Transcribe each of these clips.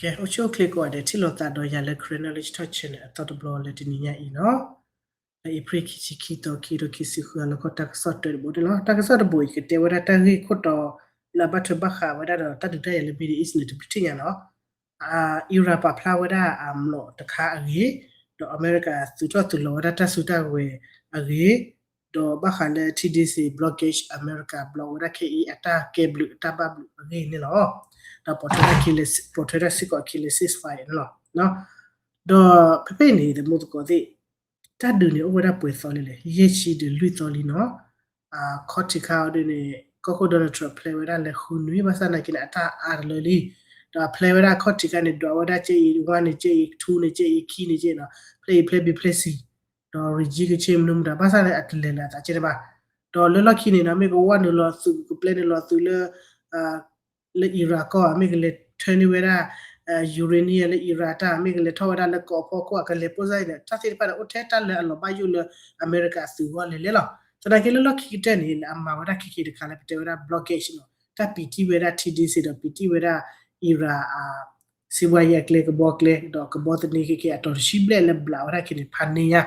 ကဲ အိၣ်ဆူၣ်အိၣ်ချ့ကိးဂၤဒဲး ထံၣ်လိာ်သးဒီးယၤလၢ Karen Knowledge Talk Channel အသီတဘျီလၢတနံၤညါအံၤနီၤ, လၢ April ခံဆံခံသီ ခံကထိခံဆံဃု အလီၢ်ခီ တၢ်ကစီၣ်တၢတဘိန့ၣ်လီၤ. တၢ်ကစီၣ်တဘိအံၤ ကတဲဝဲဒၣ်တၢ်ဂ့ၢ်ခိၣ်တီလၢအဘၣ်ထွဲဘၣ်ဃးဝဲဒၣ်ဒီးတၢ်ဒုးတၢ်ယၤလၢ Middle East န့ၣ် တဘျုးထံၣ်ညါနီၤ. Iran ပာ်ဖျါဝဲဒၣ်အမျိာ်တခါအဂ့ၢ်, ဒီးအမဲရကၤသုးထီၣ်သုးလီၤဝဲဒၣ်တၢ်စုတၢ်ကဝဲၤအဂ့ၢ်, ဒီးဘၣ်ဃးလၢ T D C blockade အမဲရကၤ block ဝဲဒၣ်ခဲအံၤ အတၢ်ကဲဘျုးအတၢ်ဘၣ်ဘျုးအဂ့ၢ်န့ၣ်လီၤ. ဒီး ပိာ်ထွဲထီၣ်စ့ၢ်ကီးအခံလၢ ceasefire န့ၣ်လီၤ. ဒီးဖဲဖဲအံၤန့ၣ် သမူသကိးသ့ၣ် တၢ်ဒုးန့ၣ်အိၣ်ဝဲဒၣ်ပှဲၤသီလံလဲၣ်, ယဲၢ်ဆံဒီးလွံၢ်သီလံနီၤ. ခီၣ်ထံးခါအီၤဒ်န့ၣ် ကီၢ်ခိၣ် Donald Trump ဖျဲဝဲဒၣ်လၢဃုနွံ ဘၣ်ဆၣ်သနာ်က့န့ၣ် အတၢ်အါတလၢလံ. ဒီးအဖျဲဝဲဒၣ်ခီၣ်ထံးခါန့ၣ် ဒွးဝဲဒၣ်ကဲအံၤ one န့ၣ် ကဲအံၤ two န့ၣ် ကဲအံၤ ခံ န့ၣ် ကဲနီၤ, ဖျဲအံၤဖျဲဘ့ၣ်ဖျဲစံၤ, ဒီး regime ကဆ့မနုၤမတၤ ဘၣ်ဆၣ်န့ၣ် အတလဲၤလၢအသးကဲန့ၣ်ဘၣ်. ဒီးလၢလီၢ်ခံန့ၣ်နီၤ မ့ၢ်ကဝဲနုာ်လီၤသုး ကပျဲနုာ်လီၤသုးလၢ လၢ Iran ကီၢ် မ့ၢ်ကလဲၤထၢန့ၢ်ဝဲဒၣ် uranium လၢ Iran တၢ် မ့ၢ်ကလဲၤထီၣ်ဝဲဒၣ်လၢကီၢ်ဖီခိၣ် အကလဲၤပိၢ်စၢ်အံၤန့ၣ် တၢ်သ့ၣ်တဖၣ်န့ၣ် အိၣ်ထဲတၢ်လၢအလီၤဘၣ်ယိၣ်လၢအမဲရကၤအသုးအဂီၢ်လဲၤလဲၤလီၤ. သနာ်က့လၢလီၢ်ခံကတၢၢ်န့ၣ် လၢအမၤဝဲဒၣ်ခဲက့ၤတခါလၢပတဲဝဲဒၣ် blockade နီၤ တၢ်ပံးတံၢ်ဝဲဒၣ် T D C ဒီးပံးတံၢ်ဝဲဒၣ် Iran အ စံးဘှါယဲအကျဲ ကဘီကျဲ ဒီးကဘီသန့ခဲကဲ အတီၤတဆံဘျဲၣ်လၢဘျးဝဲဒၣ်ခဲန့ၣ် ဖးန့ၢ်ညါ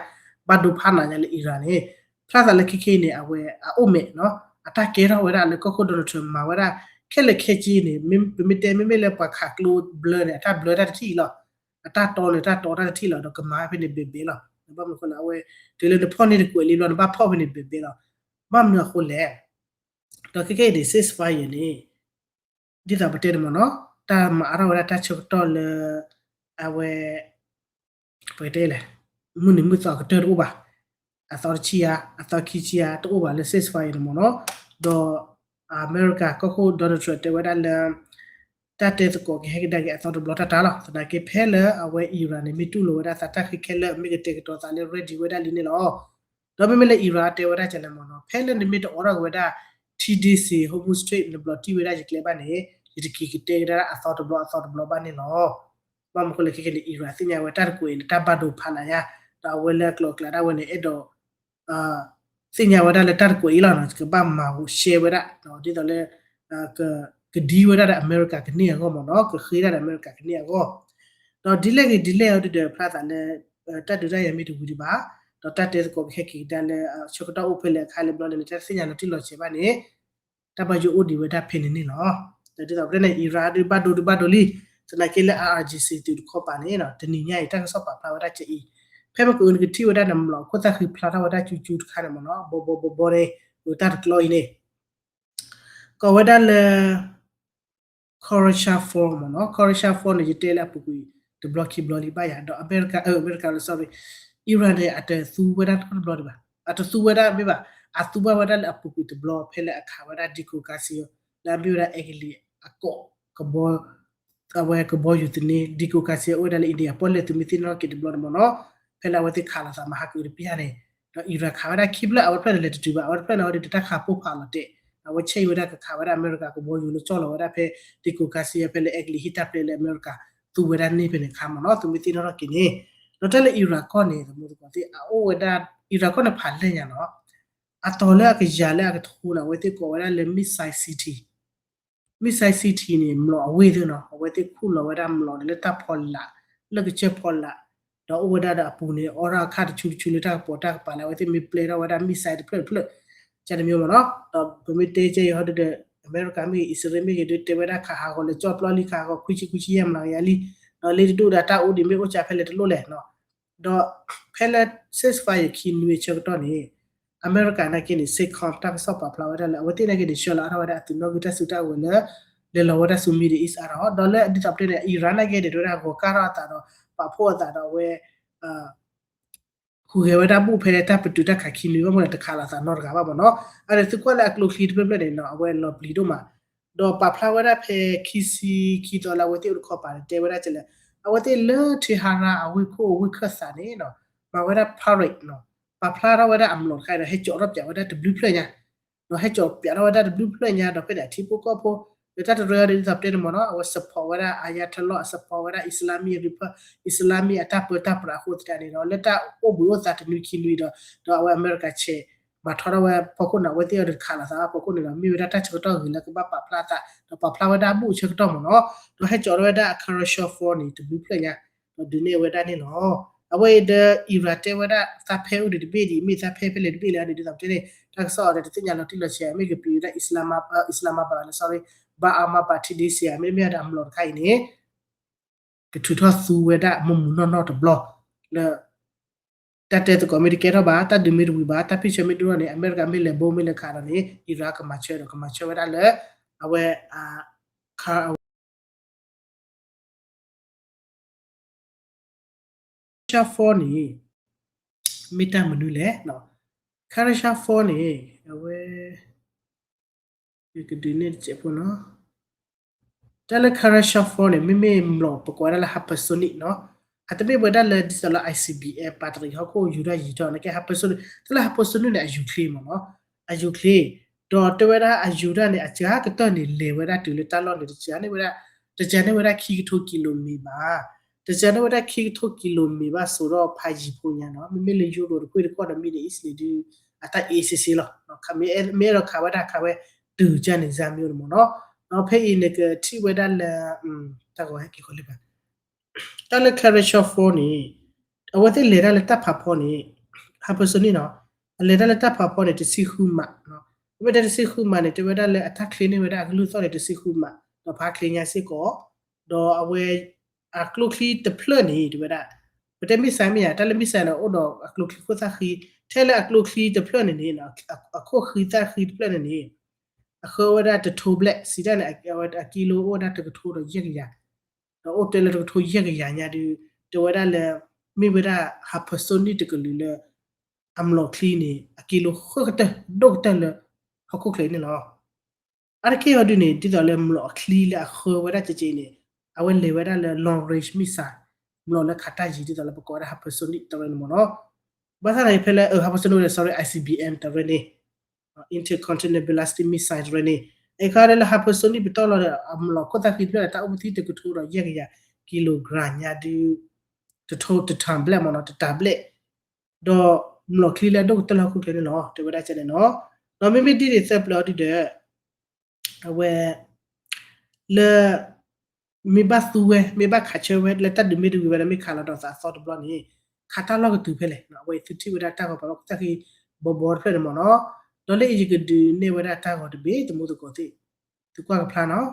ဘၣ်ဒိဖးနးညါလၢ Iran န့ၣ် ဖျါသးလၢခဲခဲအံၤန့ၣ် အဝဲအအိၣ်မဲာ်နီၤ အတၢ်ကဲထီၣ်ဝဲဒၣ်လၢကီၢ်ခိၣ် Donald Trump မၤဝဲဒၣ် ခဲလၢာ်ခဲဆ့န့ၣ် ပမ့ၢ်တဲမ့မ့ၢ်လၢပှၤခးကျိဘျၢန့ၣ် အတၢ်ဘျၢတၢ်တထံၣ်အံၤလီၤ. အတၢ်တီန့ၣ် တၢ်တီတၢ်တထံၣ်လီၤ ဒီးကမၤဖဲန့ၣ်ဘဲဘဲလီၤ. ဘၣ်မနုၤအဃိလဲၣ် အဝဲ တုၤလၢနဖီၣ်န့ၢ်တကွဲးလံဘျီ နဘၣ်ဖီၣ်ဖဲန့ၣ်ဘဲဘဲလီၤ. ဘၣ်မနုၤအဃိလဲၣ် ဒီးခဲခဲအံၤန့ၣ် ceasefire န့ၣ် ဒ်သိးပတဲန့ၣ်မ့ၢ်နီၤ တၢ်မၤအါထီၣ်ဝဲဒၣ်တၢ်ဆၢကတီၢ်လၢ အဝဲ ပကတဲလဲၣ် မုၢ်နံၤမုၢ်သီအကတၢၢ်တအိၣ်ဘၣ်, အသီတဆံယါ အသီခံဆံယါ တအိၣ်ဘၣ်လၢ ceasefire န့ၣ်မ့ၢ်နီၤ. ဒီးအမဲရကၤကီၢ်ခိၣ် Donald Trump တဲဝဲဒၣ်လၢ တၢ်တဲသကိးကဟဲကဒါက့ၤအသီတဘျီတၢ်တၢ်လီၤ. သနာ်က့ဖဲလၢအဝဲ Iran န့ၣ် မ့ၢ်တူၢ်လိာ်ဝဲဒၣ်သးတၢ်ဃံခဲလၢာ် မ့ၢ်ကတဲာ်ကတီၤသးလၢ ready ဝဲဒၣ်လံန့ၣ်လီၤ. ဒီးမ့မ့ၢ်လၢ Iran တဲဝဲဒၣ်ကလဲၣ်မ့ၢ်နီၤ ဖဲလၢနမ့ၢ်တအိးထီၣ်က့ၤဝဲဒၣ် T D C Hormuz Strait နဘျီးတံၢ်ဝဲဒၣ်ယကျဲဘၣ်န့ၣ် ယတက့ၤကတဲကဒါဒၣ်အသီတဘျီအသီတဘျီဘၣ်န့ၣ်လီၤ. ဘၣ်မနုၤအဃိလဲၣ် ခဲကနံၣ် Iran သ့ၣ်ညါဝဲတၢ်တကွဲးအံၤန့ၣ် တၢ်ဘၣ်ဒိဖးနးညါ, ဒီးအဝဲလၢအကျိၤအကျဲဒၣ်ဝဲန့ၣ် အဲၣ်ဒိး သ့ၣ်ညါဝဲဒၣ်လၢတၢ်တကွဲးအံၤလီၤနီၤ ကဘၣ်မၤဟူးရှဲဝဲဒၣ် ဒ်သိးလၢ ကဒံဝဲဒၣ်ဒီးအမဲရကၤကန့ၢ်အဂီၢ်မ့ၢ်နီၤ ကဃ့ဒၣ်ဒီးအမဲရကၤကန့ၢ်အဂီၢ်, ဒီးဒ်လဲၣ်ဂ့ၤဒ်လဲၣ်အီၤဒ်ဒီး ဖျါသးလၢ တၢ်ဒုးတၢ်ယၤမ့ၢ်တဝံၤဒံးဘၣ်, ဒီးတၢ်တဲသကိးကဟဲက့ၤကဒါလၢ ဆၢကတီၢ်အိၣ်ဖဲလဲၣ်အခါလၢဘျီန့ၣ် တၢ်သ့ၣ်ညါလီၤတံၢ်လီၤဆဲးဘၣ်န့ၣ် တၢ်ဘၣ်ယိၣ်အိၣ်ဒံးဝဲဒၣ်ဖဲန့ၣ်န့ၣ်လီၤ. ဒီးဒ်သိးပတဲန့ၣ် Iran ဒုးဘၣ်ဒိဒုးဘၣ်ဒိလံ, သနာ်က့လၢ I R G C သုးတခီပၤန့ၣ် တနံၤညါအံၤ တၢ်ကစီၣ်ပာ်ဖျါဝဲဒၣ်ကအံၤ, ဖဲမ့ၢ်ကအုနကထံၣ်ဝဲဒၣ်နမျိာ်ခိၣ်သၣ်ဃံဖျါထီၣ်ဝဲဒၣ်ကၠူကၠူတခါန့ၣ်မ့ၢ်နီၤ ဘီဘီဘီဘီန့ၣ် တၢ်တကျီအံၤန့ၣ် ကိးဝဲဒၣ်လၢ Khorashan Four မ့ၢ်နီၤ Khorashan Four န့ၣ် ယတဲလၢအပူၤကွံာ်တဘျီခံဘျီလံဘၣ်ယၤ ဒီးအမဲရကၤ အမဲရကၤ sorry Iran န့ၣ် အတသူဝဲဒၣ်တဘျီဒံးဘၣ်, အတသူဝဲဒၣ်မ့ၢ်ဘၣ်, အသူဘၣ်ဝဲဒၣ်လၢအပူၤကွံာ်တဘျီ ဖဲလၢအခးဝဲဒၣ် Diego Garcia လၢအမ့ၢ်ဝဲဒၣ်အဲကလံးအကိး ကဘီ အဝဲကဘီယူၤသန့ Diego Garcia အိၣ်ဝဲဒၣ်လၢ India ပီၣ်လဲၣ်သုးမုၢ်သံၣ်နီၣ်ထီၣ်က့ၤတဘျီန့ၣ်မ့ၢ်နီၤ, ဖဲလၢအဝဲသ့ၣ်ခးလိာ်သးမၤဟးက့ၤတပျၢ်န့ၣ်, ဒီး Iran ခးဝဲဒၣ်ခံဖျၢၣ် အဝဲတဖျၢၣ်န့ၣ် လဲၤတတုၤဘၣ် အဝဲတဖျၢၣ်န့ၣ် အဝဲဒၣ်တၢ်ခးပိၢ်ဖးလီၤတဲာ်, အဝဲဆဲးဝဲဒၣ်ကခးဝဲဒၣ်အမဲရကၤကဘီယူၤလၢကၠီၣ်လီၤဝဲဒၣ်ဖဲ Diego Garcia ဖဲလၢအဲကလံးဟံၣ်တၢ်ဖျဲလၢအမဲရကၤသူဝဲဒၣ်န့ၣ်ဖဲန့ၣ်အခါမ့ၢ်နီၤ သုးမုၢ်သံၣ်နီၣ်ထီၣ်က့ၤန့ၣ်, ဒီးတၢ်လၢ Iran ကီၢ်န့ၣ် သမူသကိးသ့ၣ် အအိၣ်ဝဲဒၣ် Iran ကီၢ်န့ၣ်ဖးလဲၢ်ညါနီၤ အတီၤလၢအကယၤလၢအကထိန့ၣ် အဝဲသ့ၣ်ကိးဝဲဒၣ်လၢ missile city, missile city န့ၣ် မျိာ်အဝ့ၢ်သ့ၣ်နီၤ အဝဲသ့ၣ်ခူၣ်လီၤဝဲဒၣ်မျိာ်န့ၣ်လၢတၢ်ဖီလာ် လၢကစၢၢ်ဖီလာ်, ဒီးအိၣ်ဝဲဒၣ်ဒီးအပူၤန့ၣ် အိးထီၣ်အခါတဆူတဆူလၢတၢ်ကပီၤတၢ်ကပၤလၢအဝဲသ့ၣ်မ့ၢ်ပျဲထီၣ်ဝဲဒၣ် missile တဖျၢၣ်တဖျၢၣ်, ကန့ၣ်မ့ၢ်မ့ၢ်နီၤ, ဒီးပမ့ၢ်တဲကဲအံၤဟီဒုဒီး အမဲရကၤမ့ၢ်ဂ့ၤ အံၣ်စရ့လးမ့ၢ်ဂ့ၤ ဒုးတဲဝဲဒၣ်ခးဟးဂီၤလၢကၠီၣ်ပျီလံ ခးဟးဂီၤခွံဆံခွံဆံယဲၢ်မျးကယၤလံ, ဒီးလ့တဒူၣ်ဒီးတၢ်အိၣ်ဒံးမ့ၢ်အိၣ်ကၢ်ဖဲလဲၣ်တလိၣ်လဲၣ်နီၤ ဒီးဖဲလၢ ceasefire ခံနွံအဆၢကတီၢ်န့ၣ် အမဲရကၤနာ်က့န့ၣ် CENTCOM တၢ်ကစီၣ်ပာ်ဖျါဝဲဒၣ်လၢ အဝဲသ့ၣ်နာ်က့န့ၣ် ဆှၢလီၤအါထီၣ်ဝဲဒၣ်အသုးနီၣ်ဂံၢ်တၢ်စုတၢ်ဝဲၤလၢ လဲၤလီၤဝဲဒၣ်ဆူ Middle East အါထီၣ် ဒီးလၢဒ်သိးပတဲန့ၣ် Iran နာ်က့န့ၣ် တဲဝဲဒၣ်ဂီၤကၢ်ထီၣ်အသးဒီး ပာ်ဖှိၣ်အသးဒီးအဝဲ ဟူးဂဲၤဝဲဒၣ်ဘူၣ်ဖဲတၢ်ပတုာ်တၢ်ခးခံနွံဘၣ်မ့ၢ်န့ၣ် တခးလိာ်သးနီတဂၤဘၣ်မ့ၢ်နီၤ, အန့ၣ်သုကွၢ်လၢအကျိချံတဖျၢၣ်ဖျၢၣ်န့ၣ်နီၤ အဝဲလီၤပျံၤဒိၣ်မး, ဒီးပာ်ဖျါဝဲဒၣ်ဖဲခံဆံခံသီလၢအဝဲသ့ၣ်အိၣ်တခီပၤန့ၣ် တဲဝဲဒၣ်ကလဲၣ်, အဝဲသ့ၣ်လၢ Tehran အဝ့ၢ်ခိၣ်အဝ့ၢ်ခၢၣ်သးန့ၣ်နီၤ မၤဝဲဒၣ် parade နီၤ, ပာ်ဖျါထီၣ်ဝဲဒၣ်အမျိာ်တခါဒီး ဟဲစိာ်ထီၣ်ပၠးဝဲဒၣ်တဘျုးဖျၢၣ်ညါ ဒီးဟဲစိာ်ပၠးထီၣ်ဝဲဒၣ်တဘျုးဖျၢၣ်ညါ ဒီးဖဲန့ၣ် အထံဖိကီၢ်ဖိ လၢတၢ်တရၢအီၤဒ်သိးပတဲန့ၣ်မ့ၢ်နီၤ အဝဲ support ဝဲဒၣ် Ayatollah support ဝဲဒၣ် Islamic Republic Islamic အတၢ်ပၢတၢ်ပြးအဃိသတးန့ၣ်ဒီး လၢတၢ်အိၣ်ဘှံးအိၣ်သါတနွံခံနွံဒီး ဒီးအဝဲအမဲရကၤဆဲး ဘၣ်ထီထီၣ်ဝဲဖီခိၣ်န့ၣ် အဝဲသ့ၣ်အီၤတခးလီၤသးဖီခိၣ်န့ၣ်ဒီး မ့ၢ်ဝဲဒၣ်တၢ်ဆၢကတီၢ်ဂ့ၤလၢကဘၣ်ပာ်ဖျါသး ဒီးပာ်ဖျါဝဲဒၣ်အဘူၣ်အဆၢကတီၢ်မ့ၢ်နီၤ, ဒီးဟဲကၠီးထီၣ်ဝဲဒၣ် Kherson Front န့ၣ် တဘျုးဖျၢၣ်ညါ, ဒီးဒုးနဲၣ်ဝဲဒၣ်န့ၣ်လီၤ. အဝဲအံၤဒီး Iran တဲဝဲဒၣ်သးဖဲအိၣ်ဒံးတဘ့ၣ်ဒံး မ့ၢ်သးဖဲဖဲလဲၣ်တဘ့ၣ်လဲၣ်န့ၣ် ဒ်သိးပတဲန့ၣ် တၢ်ကစီၣ်အီၤဒီးတသ့ၣ်ညါလီၤတံၢ်လီၤဆဲး မ့ၢ်ကပျံၤဝဲဒၣ် Islamab- Islamabad လၢ sorry, Islamabad ထံဒ့စ့ မ့တမ့ၢ်ဒီးအမျိာ်တခါအံၤန့ၣ် ကထုးထီၣ်သူဝဲဒၣ်မုၢ်မုၢ်နီၢ်နီၢ်တဘျီ လၢ တၢ်တဲသကိးမ့ၢ်တကဲထီၣ်ဘၣ်, တၢ်ဒုးမ့ၢ်တဝံၤဘၣ်, တၢ်ဖံးဆၢမ့ၢ်ဒိၣ်ထီၣ်န့ၣ် အမဲရကၤမ့ၢ်လဲၤဘိမ့ၢ်လဲၤခးဒီးန့ၣ် Iran ကမၤဆၢဒီးကမၤဆၢဝဲဒၣ်လၢ အဝဲ Kherson Front န့ၣ် မ့ၢ်တၢ်မနုၤလဲၣ်, Kherson Front န့ၣ် အဝဲ ကဒုးနဲၣ်တစဲးဖိနီၤ, တၢ်လၢ Kherson Front န့ၣ် မ့မ့ၢ်မျိာ်ပကိးဝဲဒၣ်လၢ hypersonic နီၤ, အတမ့ၢ်ဝဲဒၣ်လၢဒ်သိးလၢ ICBM ပာ်တရံးဟီၣ်ခိၣ်ယူၤထီၣ်ယံၤထီၣ်န့ၣ်ကဲ hypersonic, တၢ်လၢ hypersonic န့ၣ် အယူၤချ့မ့ၢ်နီၤ, အယူၤချ့, ဒီးတဲဝဲဒၣ်အယူၤတၢ်န့ၣ် အစှၤကတၢၢ်န့ၣ် လဲၤဝဲဒၣ်တုၤလၢတၢ်လီၢ်န့ၣ် တစှၤန့ၢ်ဝဲဒၣ်, တစှၤန့ၢ်ဝဲဒၣ်ခံကထိကံလိမ့ၢ်ဘၣ်, တစှၤန့ၢ်ဝဲဒၣ်ခံကထိကံလိမ့ၢ်ဘၣ် စိာ်ထီၣ်ဖးယံၤဖိညါနီၤ, မ့မ့ၢ်လၢယူရိၤတကွ့ၢ်တကွီၢ်ဒီး Middle East န့ၣ်ဒုး အတၢ်အ့စ့စ့လီၤ, မ့ၢ်အဲၣ်ဒိးခးဝဲဒၣ်ခးဝဲ တုၤကၢ်န့ၣ် စၢ်မ့ၢ်အိၣ်န့ၣ်မ့ၢ်နီၤ, ဒီးဖဲအံၤန့ၣ်ကထံၣ်ဝဲဒၣ်လၢ တၢ်ဂီၤဟဲက့ၤဃီလံဘၣ် တၢ်လၢ Kherson Front န့ၣ် အဝဲသ့ၣ်လဲၤတၢ်လၢတၢ်ဖးဖီန့ၣ် hypersonic နီၤ, အလဲၤတၢ်လၢတၢ်ဖးဖီန့ၣ် တဆံဃုမး, အဝဲတဲတဆံဃုမးန့ၣ် တဲဝဲဒၣ်လၢအတၢ်ချ့န့ၢ်ဝဲဒၣ်အကလုၢ်သီၣ်န့ၣ် တဆံဃုမး, ဒီးဖးချ့ညါစ့ၢ်ကီး, ဒီးအဝဲ အကျိချံတဖျၢၣ်န့ၣ် တဲဝဲဒၣ်, ပတဲ missile မ့ၢ်ယါ, တၢ်လၢ missile န့ၣ် အိၣ်ဒီးအကျိချံခိၣ်သၣ်ဃံ, ထဲလၢအကျိချံတဖျၢၣ်န့ၣ်န့ၣ် အခိၣ်ဃံသၣ်ဃံတဖျၢၣ်န့ၣ်န့ၣ် အဃၢဝဲဒၣ်တထိဘျဲၣ်, စံးတၢ်န့ၣ် အကံလိအိၣ်ဝဲဒၣ်တကထိဒီးယဲၢ်ကယၤ, ဒီးအိၣ်တဲလၢတကထိယဲၢ်ကယၤညါဒုး တဲဝဲဒၣ်လၢ မ့ၢ်ဝဲဒၣ် hypersonic တကလုာ်လၢ အမျိာ်ချံန့ၣ် အကံလိဃၢကတၢၢ် ဒိၣ်ကတၢၢ်လၢ ဟီၣ်ခိၣ်ချၢအံၤန့ၣ်လီၤ. အါတက့ၢ်အီၤဒုးန့ၣ် ဒ်သိးလၢမျိာ်အချံလၢအဃၢဝဲဒၣ်ကက့န့ၣ် အဝဲလဲၤဝဲဒၣ်လၢ long range missile, မျိာ်လၢခးတၢ်ယံၤ ဒ်သိးလၢပကိးဝဲဒၣ် hypersonic တရၢန့ၣ်မ့ၢ်နီၤ. ဘၣ်ဆၣ်သနာ်က့ဖဲလၢ hypersonic ဝဲန့ၣ် sorry, ICBM တရၢန့ၣ် intercontinental ballistic missile တရၢန့ၣ် အခါဒ်လၢ hypersonic ပတီၢ်လီၤဒီး အမျိာ်ခိၣ်သၣ်ဃံတဖျၢၣ်ဒီး တၢ်အိၣ်မူသံတကထိဒီးယဲၢ်ကယၤ kilogram ညါဒုး တထိ တထၢဘျဲၣ်မ့ၢ်နီၤ တတၢဘျဲၣ် ဒီးမျိာ်ချံလၢအဒိၣ်ကတၢၢ်လၢဟီၣ်ခိၣ်ချၢန့ၣ်လီၤ တဲဝဲဒၣ်ကဲန့ၣ်နီၤ. ဒီးမ့မ့ၢ်ဒ်န့ၣ်သၢပျၢၤအီၤဒုးဒီး အဝဲ လၢ မ့ၢ်ဘၣ်သူဝဲ မ့ၢ်ဘၣ်ခးဆၢဝဲ လၢတၢ်ဒုးမ့ၢ်တဝံၤဝဲဒီး မ့ၢ်ခးလီၤဒီးသးအသီတဘျီန့ၣ် ခးတၢ်လီၢ်ကတုၤဖဲလဲၣ် အဝဲသုထံၣ်ဝဲဒၣ်တၢ်ဂီၤပာ်လီၢ်ခိၣ်သၣ်ဃံ ဘီဘီတဖျၢၣ်န့ၣ်မ့ၢ်နီၤ. ဒီးလၢအံၤယကဒုးနဲၣ်ဝဲဒၣ်တၢ်ဂီၤတဘ့ၣ် သမူသကိးသ့ၣ် သုကွၢ်ကဖျါနီၤ.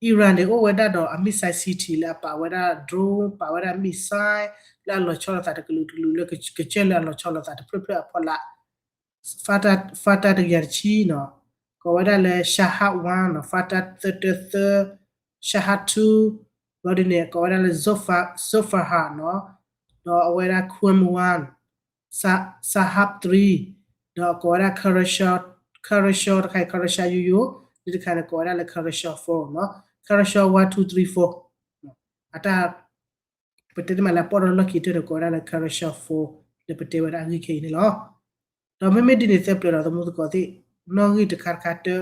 Iran န့ၣ်အိၣ်ဝဲဒၣ်ဒီးအ missile city လၢအပာ်ဝဲဒၣ် drone ပာ်ဝဲဒၣ် missile လၢအလီၤဆီလိာ်သးတကလုာ်တကလုာ်လၢကစၢၢ်လၢအလီၤဆီလိာ်သးတဖျၢၣ်ဖျၢၣ်အဖီလာ် Fattah တကယၤတဆံနီၤ ကိးဝဲဒၣ်လၢ Shahed one နီၤ Fattah သၢတၢသၢ Shahed two ဘျီဒ်န့ၣ် ကိးဝဲဒၣ်လၢ Zofa Zofaha နီၤ ဒီးအဝဲဒၣ် Qam one Sahab three ဒီးကိးဝဲဒၣ် Kherson တခါအံၤ Kherson ယိယိ လၢတခါန့ၣ် ကိးဝဲဒၣ်လၢ Kherson four နီၤ Kherson one two three four အတၢ် ပတဲတမံၤလၢပီၣ်ဒီးလီၢ်ခံတၢၢ်န့ၣ် ကိးဝဲဒၣ်လၢ Kherson four လၢပတဲဝဲဒၣ်အဂ့ၢ်ခဲအံၤန့ၣ်လီၤ. ဒီးမ့မ့ၢ်ဒ်န့ၣ်သၢပျၢၤဒီးသမူသကိးသ့ၣ် နီၣ်ဂံၢ်တခါတခါတၢ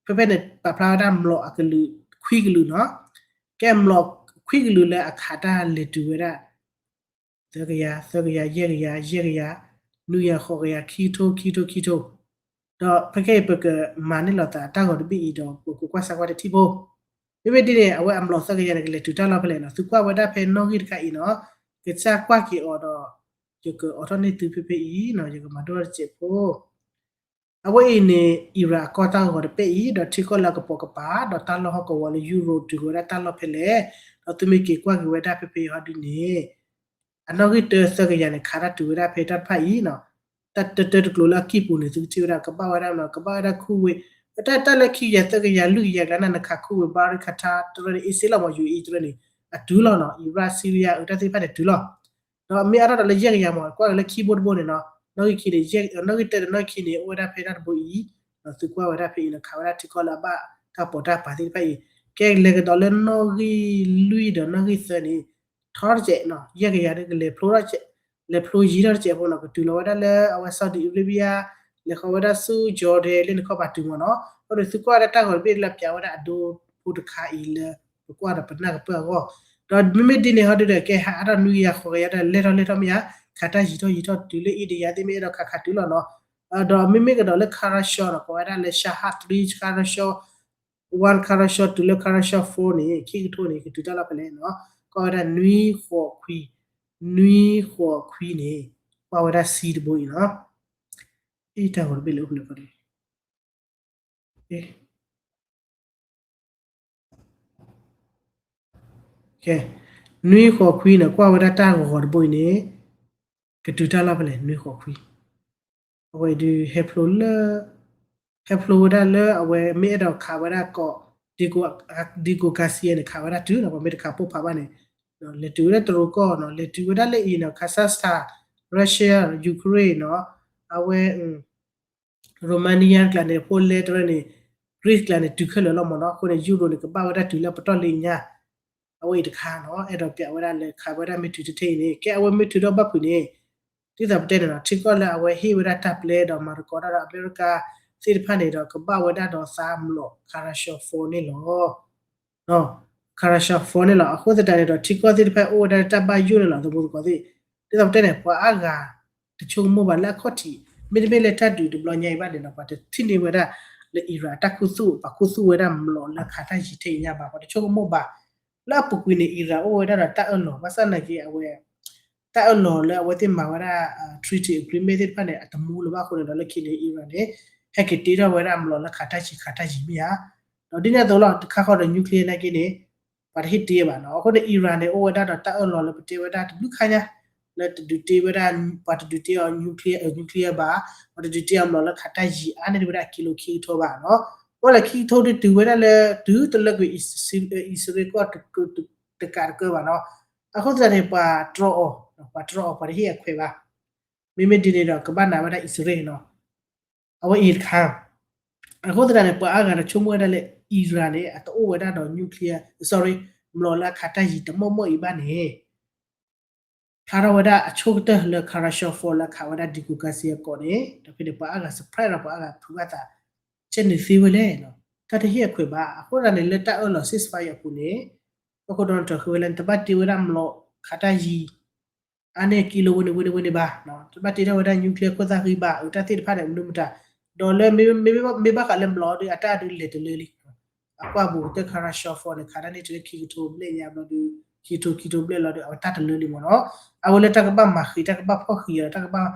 ဖဲဖဲန့ၣ် ပာ်ဖျါဝဲဒၣ်မျိာ်အကလုာ်ခွံကလုာ်နီၤ ကဲမျိာ်ခွံကလုာ်လၢအခးတၢ်လဲၤတုၤဝဲဒၣ် သၢကယၤ သၢကယၤ ယဲၢ်ကယၤ ယဲၢ်ကယၤ နွံကယၤ ဃိးကယၤ ခံကထိ ခံကထိ ခံကထိ ဒီးဖဲခဲအံၤပကမၤန့ၢ်လီၤသးတၢ်ဂီၤတဘ့ၣ်အံၤဒီး ပကကွၢ်စၢ်ကွၢ်တထံၣ်ဖိ မ့မ့ၢ်ဒ်န့ၣ် အဝဲအမျိာ်သၢကယၤန့ၣ် ကလဲၤတုၤတၢ်လီၢ်ဖဲလဲၣ်နီၤ သုကွၢ်ဝဲဒၣ်ဖဲနီၣ်ဂံၢ်တခါအံၤနီၤ ကစၢ်ကွၢ်က့ၤအီၤဒီး ယကအိးထီၣ်န့ၢ်သုဖဲဖဲအံၤနီၤ ယကမၤဒိၣ်တစဲးဖိ အဝဲအံၤန့ၣ် Iran အကီၢ်တၢ်ဂီၤတပဲၢ်အံၤ ဒီးထံကီၢ်လၢအကပိာ်ကပၤ ဒီးတၢ်လီၢ်ဟီၣ်ကဝီၤလၢယူရိၤတုၤက့ၤဝဲဒၣ်တၢ်လီၢ်ဖဲလဲၣ် ဒီးသုမ့ၢ်က့ၤကွၢ်က့ၤဝဲဒၣ်ဖဲဖဲအံၤဟီဒ်န့ၣ် အနီၣ်ဂံၢ်တၢသၢကယၤန့ၣ် ခးတၢ်တုၤဝဲဒၣ်ဖဲတၢ်တဖၣ်အံၤနီၤ တၢ်တၢတၢတကျိၤလၢအကံၢ်ပူၤန့ၣ် သုကထံၣ်ဝဲဒၣ် ကဘၣ်ဝဲဒၣ်မနီၤ ကဘၣ်ဝဲဒၣ်ခူဝ့ၣ် တၢ်တၢ်လၢခံကယၤသၢကယၤလွံၢ်ကယၤကျါန့ၣ် နခးခူဝ့ၣ် ဘၣ်ရ့ၣ်ခးထါ တရၢန့ၣ် အ့စ့လီၤမး ယူအံၤတရၢန့ၣ် အတုၤလီၤနီၤ Iraq Syria အတၢ်သ့ၣ်တဖၣ်န့ၣ်တုၤလီၤ ဒီးမ့ၢ်အါထီၣ်ဒီးလၢယဲၢ်ကယၤမး ကွၢ်က့ၤလၢခံဘိတဘိန့ၣ်နီၤ နီၣ်ဂံၢ်ခံန့ၣ် နီၣ်ဂံၢ်တၢဒီးနီၣ်ဂံၢ်ခံန့ၣ် အိၣ်ဝဲဒၣ်ဖဲတၢ်တဘိအံၤ ဒီးသုကွၢ်ဝဲဒၣ်ဖဲအံၤနီၤ ခးဝဲဒၣ်ထံကီၢ်လၢအဘၣ်တၢ်ပီးတၢ်ပာ်သ့ၣ်တဖၣ်အံၤ ကဲလဲၤကဒီးလၢနီၣ်ဂံၢ်လွံၢ်ဒီးနီၣ်ဂံၢ်သၢန့ၣ် ထီတစဲးနီၤ ယဲၢ်ကယၤဒီးကလဲၤဖျိထီၣ်တစဲး လဲၤဖျိယံၤထီၣ်တစဲးဖိနီၤ ကတုၤလီၤဝဲဒၣ်လၢအဝဲ Saudi Arabia လဲၤဃီဝဲဒၣ်ဆူ Jordan လၢနခီၣ်ပၤတုၤမးနီၤ ဒီးသုကွၢ်ဝဲဒၣ်တၢ်ဂီၤတဘ့ၣ်လၢပျးဝဲဒၣ်အဒိဖိတခါအံၤလၢ ပကွၢ်ဒီးပနၢ်ကပၢၢ်အဂီၢ် ဒီးမ့မ့ၢ်ဒ်န့ၣ်ဟီဒုဒီး ကဲဟးအါထီၣ်နွံကယၤဃိးကယၤဒီးလဲၤထီၣ်လဲၤထီၣ်မ့ၢ်ဧါ ခးတၢ်ယံၤထီၣ်ယံၤထီၣ်တုၤလၢအ့ၣ်တယၤသ့ၣ်မ့ၢ်အဲၣ်ဒိးခးခးတုၤလီၤနီၤ ဒီးမ့မ့ၢ်ကဒီးလၢ Kharasan နီၤ ကိးဝဲဒၣ်လၢ Shahed three, Kharasan one, Kharasan two လၢ Kharasan four န့ၣ် ခံကထိန့ၣ် ကတုၤတၢ်လီၢ်ဖဲလဲၣ်နီၤ ကွၢ်ဝဲဒၣ်နွံဃိးခွံ, နွံဃိးခွံန့ၣ် ကွၢ်ဝဲဒၣ် C တဘိအံၤနီၤ, အံၤတၢ်ဂီၤတဘ့ၣ်လၢအိၣ်ဖဲလဲၣ် နွံဃိးခွံန့ၣ် ကွၢ်ဝဲဒၣ်တၢ်ဂီၤတဘိအံၤန့ၣ် ကတုၤတၢ်လီၢ်ဖဲလဲၣ် နွံဃိးခွံ, အဝဲအံၤဒုး ဟဲဖျိလၢ ဟဲဖျိဝဲဒၣ်လၢအဝဲမ့ၢ်အဲၣ်ဒိးခးဝဲဒၣ်ကီး Diego Garcia န့ၣ် ခးဝဲဒၣ်တုၤနီၤ ပှၤမ့ၢ်တခးပိၢ်ဖးဘၣ်န့ၣ် လဲၤတုၤဝဲဒၣ်တရူးကီၢ်နီၤ လဲၤတုၤဝဲဒၣ်လၢအံၤနီၤ Kazakhstan, Russia, Ukraine နီၤ အဝဲ Romania ကျါန့ၣ် Poland တရၢန့ၣ် Greece ကျါန့ၣ်တုၤခဲလၢာ်လီၤမ့ၢ်နီၤ အဃိန့ၣ် Europe န့ၣ် ကဘၣ်ဝဲဒၣ်တုၤလၢပတီၢ်လၢညါ အဝဲအံၤတခါနီၤ အဲၣ်ဒိးပျးဝဲဒၣ်လၢခးဝဲဒၣ်မ့ၢ်တုၤတထဲအံၤန့ၣ် ကဲအဝဲမ့ၢ်တုၤဒီးဘၣ်ဖုးန့ၣ် ဒ်သိးပတဲန့ၣ်နီၤ ထံကီၢ်လၢအဝဲဟ့ၣ်ဝဲဒၣ်တၢ်ပျဲဒီးမၤသကိးတၢ်ဒီးအမဲရကၤသ့ၣ်တဖၣ်န့ၣ်ဒီး ကဘၣ်ဝဲဒၣ်ဒီးသးမျိာ် Kharasan four န့ၣ်လီၤ Kharasan four န့ၣ်လီၤ. အဃိသတးန့ၣ်ဒီး ထံကီၢ်သ့ၣ်တဖၣ်အိၣ်ဝဲဒၣ်လၢတၢ်ဘၣ်ယိၣ်န့ၣ်လီၤ သမူသကိးသ့ၣ် ဒ်သိးပတဲန့ၣ် ပှၤအါဂၤ တဆိကမိၣ်ဘၣ်လၢအခီၣ်ထံး မ့တမ့ၢ်လၢတၢ်ဒုးတဘျီညါအံၤဘၣ်န့ၣ်ဒီး ပှၤတထံၣ်န့ၢ်ဝဲဒၣ်လၢ Iran တၢ်ခူသူၣ် ပှၤခူသူၣ်ဝဲဒၣ်မျိာ်လၢခးတၢ်ယံၤထဲအံၤညါဘၣ် ပှၤတဆိကမိၣ်ဘၣ် လၢအပူၤကွံာ်န့ၣ် Iran အိၣ်ဝဲဒၣ်ဒီးတၢ်အၢၣ်လီၤ ဘၣ်ဆၣ်နာ်က့အဝဲ တၢ်အၢၣ်လီၤလၢအဝဲသ့ၣ်မၤဝဲဒၣ် treaty agreement သ့ၣ်တဖၣ်န့ၣ် အတမူလၢၤဘၣ်အဃိန့ၣ်ဒီး လၢခံန့ၣ် Iran န့ၣ် ဟဲက့ၤတ့ထီၣ်ဝဲဒၣ်မျိာ်လၢခးတၢ်ယံၤခးတၢ်ယံၤမ့ၢ်ဧါ ဒီးဒ်န့ၣ်အသိးလီၤ တခါဃီဒီး nuclear နာ်က့န့ၣ် ပှၤတဟ့ၣ်တ့ဘၣ်နီၤ အဃိန့ၣ် Iran န့ၣ် အိၣ်ဝဲဒၣ်ဒီးတၢ်အၢၣ်လီၤလၢပတဲဝဲဒၣ်တဘျုးခါညါ လၢတဒုးတ့ဝဲဒၣ် ပှၤတဒုးတ့အီၤ nuclear, nuclear ဘၣ်, ပှၤတဒုးတ့အီၤမျိာ်လၢခးတၢ်ယံၤအါန့ၢ်ဒံးဝဲဒၣ် ကံလိခံကထိဘၣ်နီၤ, ဘၣ်လၢခံကထိဒုးတုၤဝဲဒၣ်လၢ တုၤတလၢကွံာ် အံၣ်စရ့လးကီၢ်တကးတကၢဘၣ်နီၤ, အဃိသတးန့ၣ် ပှၤတြီအီၤ, ပှၤတြီအီၤ ပှၤတဟ့ၣ်အခွဲးဘၣ်, မ့မ့ၢ်ဒ်န့ၣ်ဒီး ကဘၣ်နာ်ဝဲဒၣ်အံၣ်စရ့လးနီၤ, အဝဲအံၤတခါ အဃိသတးန့ၣ် ပှၤအါဂၤတဆိကမိၣ်ဝဲဒၣ်လၢ Iran န့ၣ် အတအိၣ်ဝဲဒၣ်ဒီး nuclear, sorry, မျိာ်လၢအခးတၢ်ယံၤတမီၢ်မီၢ်အံၤဘၣ်န့ၣ် ဖျါထီၣ်ဝဲဒၣ်အဆိကတၢၢ်လၢ Kharasan four လၢခးဝဲဒၣ် Diego Garcia အကိာ်န့ၣ် ဒီးဖဲန့ၣ် ပှၤအါဂၤ surprise ဒီးပှၤအါဂၤဖုးဘၣ်သး ကဲန့ၣ်သ့ဝဲလဲၣ်နီၤ, တၢ်တဟ့ၣ်အခွဲးဘၣ်, အဃိသတးန့ၣ် လၢတၢ်အၢၣ်လီၤ ceasefire အပူၤန့ၣ် ကီၢ်ခိၣ် Donald Trump ဃ့ဝဲလၢ နတဘၣ်တ့ဝဲဒၣ်မျိာ်ခးတၢ်ယံၤ အါန့ၢ်ကံလိဝဲန့ၣ်ဝဲန့ၣ်ဝဲန့ၣ်ဘၣ်, တဘၣ်တ့ထီၣ်ဝဲဒၣ် nuclear ခိၣ်သၣ်ဃံဘၣ်, အတၢ်သ့ၣ်တဖၣ်န့ၣ် မနုၤမတၤ, ဒီးလၢ မ့ၢ်ဘၣ်ဃးလၢမျိာ်ဒီး အတၢ်ဒုးလဲၤတလၢလံ အကွၢ်ဘူးကတၢၢ် Kharasan four န့ၣ် ခးတၢ်န့ၢ်တုၤလၢခံကထိဘျဲၣ်ညါဘျီဒီး ခံကထိခံကထိဘျဲၣ်လီၤဒီး အဝဲတၢ်တလၢလံမ့ၢ်နီၤ, အဝဲလၢတၢ်ကဘၣ်မၤဃံး တၢ်ကဘၣ်ဖီၣ်ဃံးအီၤ တၢ်ကဘၣ်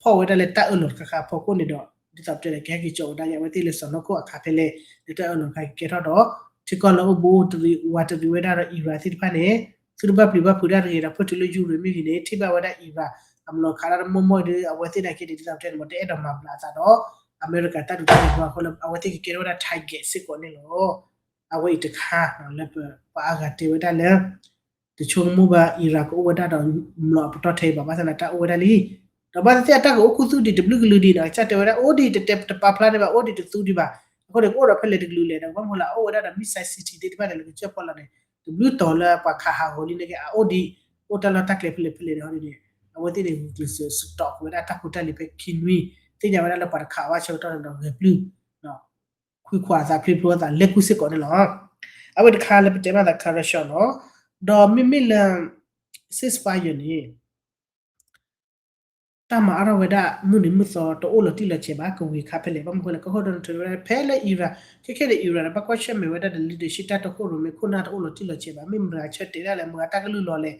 ဖီၣ်ဝဲဒၣ်လၢတၢ်အၢၣ်လီၤတခါခါအဖီခိၣ်န့ၣ်ဒီး ဒ်သိးပတဲန့ၣ် ကဟဲက့ၤကၠီဝဲဒၣ် အဝဲသ့ၣ်လၢစီၤနီၢ်ခိၣ်အခးဖဲလဲၣ် လၢတၢ်အၢၣ်လီၤတခါကကဲထီၣ်ဒီး ထံကီၢ်လၢအိၣ်ဘူးအိၣ်တရံး ဝးတရံးဝဲဒၣ်ဒီး Iran သ့ၣ်တဖၣ်န့ၣ် သုတဘၣ်ပျံၤဘၣ်ဖုးတၢ်တဂ့ၤဒီး ဖဲတုၤလၢ Europe မ့ၢ်ဂ့ၤန့ၣ် ထံၣ်ဘၣ်ဝဲဒၣ် Iran အမျိာ်ခးတၢ်တမီၢ်မီၢ်ဒီး အဝဲသ့ၣ်နာ်က့န့ၣ် ဒ်သိးပတဲန့ၣ် မ့ၢ်တအဲၣ်ဒိးမၤဘျးအသးဒီး အမဲရကၤတၢ်ဒုးတၢ်ယၤအဃိလၢ အဝဲသ့ၣ်ကကဲထီၣ်ဝဲဒၣ် target စ့ၢ်ကီးန့ၣ်လီၤ. အဝဲအံၤတခါ လၢပှၤအါဂၤတဲဝဲဒၣ်လၢ တဆိကမိၣ်ဘၣ် Iran ကအိၣ်ဝဲဒၣ်ဒီးမျိာ်အပတီၢ်ထဲအံၤဘၣ်, ဘၣ်ဆၣ်န့ၣ် တၢ်အိၣ်ဝဲဒၣ်လံ, ဒီးဘၣ်သ့ၣ်သ့ၣ်အတၢ်ကအိၣ်ခူသူၣ်ဒံးတဘျုးကလုာ်ဒံးနီၤ, ကစၢ်တဲဝဲဒၣ် အိၣ်ဒံးတတဲတပာ်ဖျါန့ၣ်ဘၣ်, အိၣ်ဒံးတသူဒံးဘၣ်, အဃိန့ၣ် ကအိၣ်ဒီးဖဲလဲၣ်တကလုာ်လဲၣ်ဒီး ဘၣ်မနုၤလၢအအိၣ်ဝဲဒၣ်ဒီး missile city သ့ၣ်တဖၣ်န့ၣ် လၢကစၢၢ်ဖီလာ်န့ၣ် တဘျုးတီၤလၢပှၤခးဟးဂီၤလံန့ၣ်က့ အအိၣ်ဒံး အိၣ်တၢ်လီၢ်တၢ်ကျဲဖဲလဲၣ်ဖဲလဲၣ်န့ၣ်န့ၣ် အဝဲသ့ၣ်န့ၣ် ဂုာ်ကျဲးစၢးစတီးကွံာ်ဝဲဒၣ်တၢ်ဖိတၢ်လံၤဖဲခံနွံ, သ့ၣ်ညါဝဲဒၣ်လၢပှၤတခးဘၣ်ဆၢကတီၢ်န့ၣ်ဒီး ဂဲၤပျုၢ် ခွံခွါအသးဖျ့ဖျိအသးလဲၤကူစ့ၢ်ကီးန့ၣ်လီၤ. အဝဲတခါလၢပတဲမးသး Kharasan နီၤ, ဒီးမ့မ့ၢ်လၢ ceasefire န့ၣ် တၢ်မၤအါထီၣ်ဝဲဒၣ် မုၢ်နံၤမုၢ်သီတအိၣ်လီၤတံၢ်လီၤဆဲးဘၣ်, ကဝံၤခါဖဲလဲၣ်, ဘၣ်မနုၤဃိလဲၣ် ကီၢ်ခိၣ် Donald Trump တဲဝဲဒၣ် ဖဲလၢ Iran, ခဲခဲဒီး Iran န့ၣ် ဘၣ်ကွၢ်ဆၢၣ်မဲာ်ဝဲဒၣ်ဒီး leadership တၢ်တီခိၣ်ရိၣ်မဲခိၣ်နၢ်တအိၣ်လီၤတံၢ်လီၤဆဲးဘၣ်, မ့ၢ်မတၤဂၤဆၢတဲာ်ဒၣ်လဲၣ်, မတၤဂၤတၢ်ကလုၢ်လီၤလဲၣ်,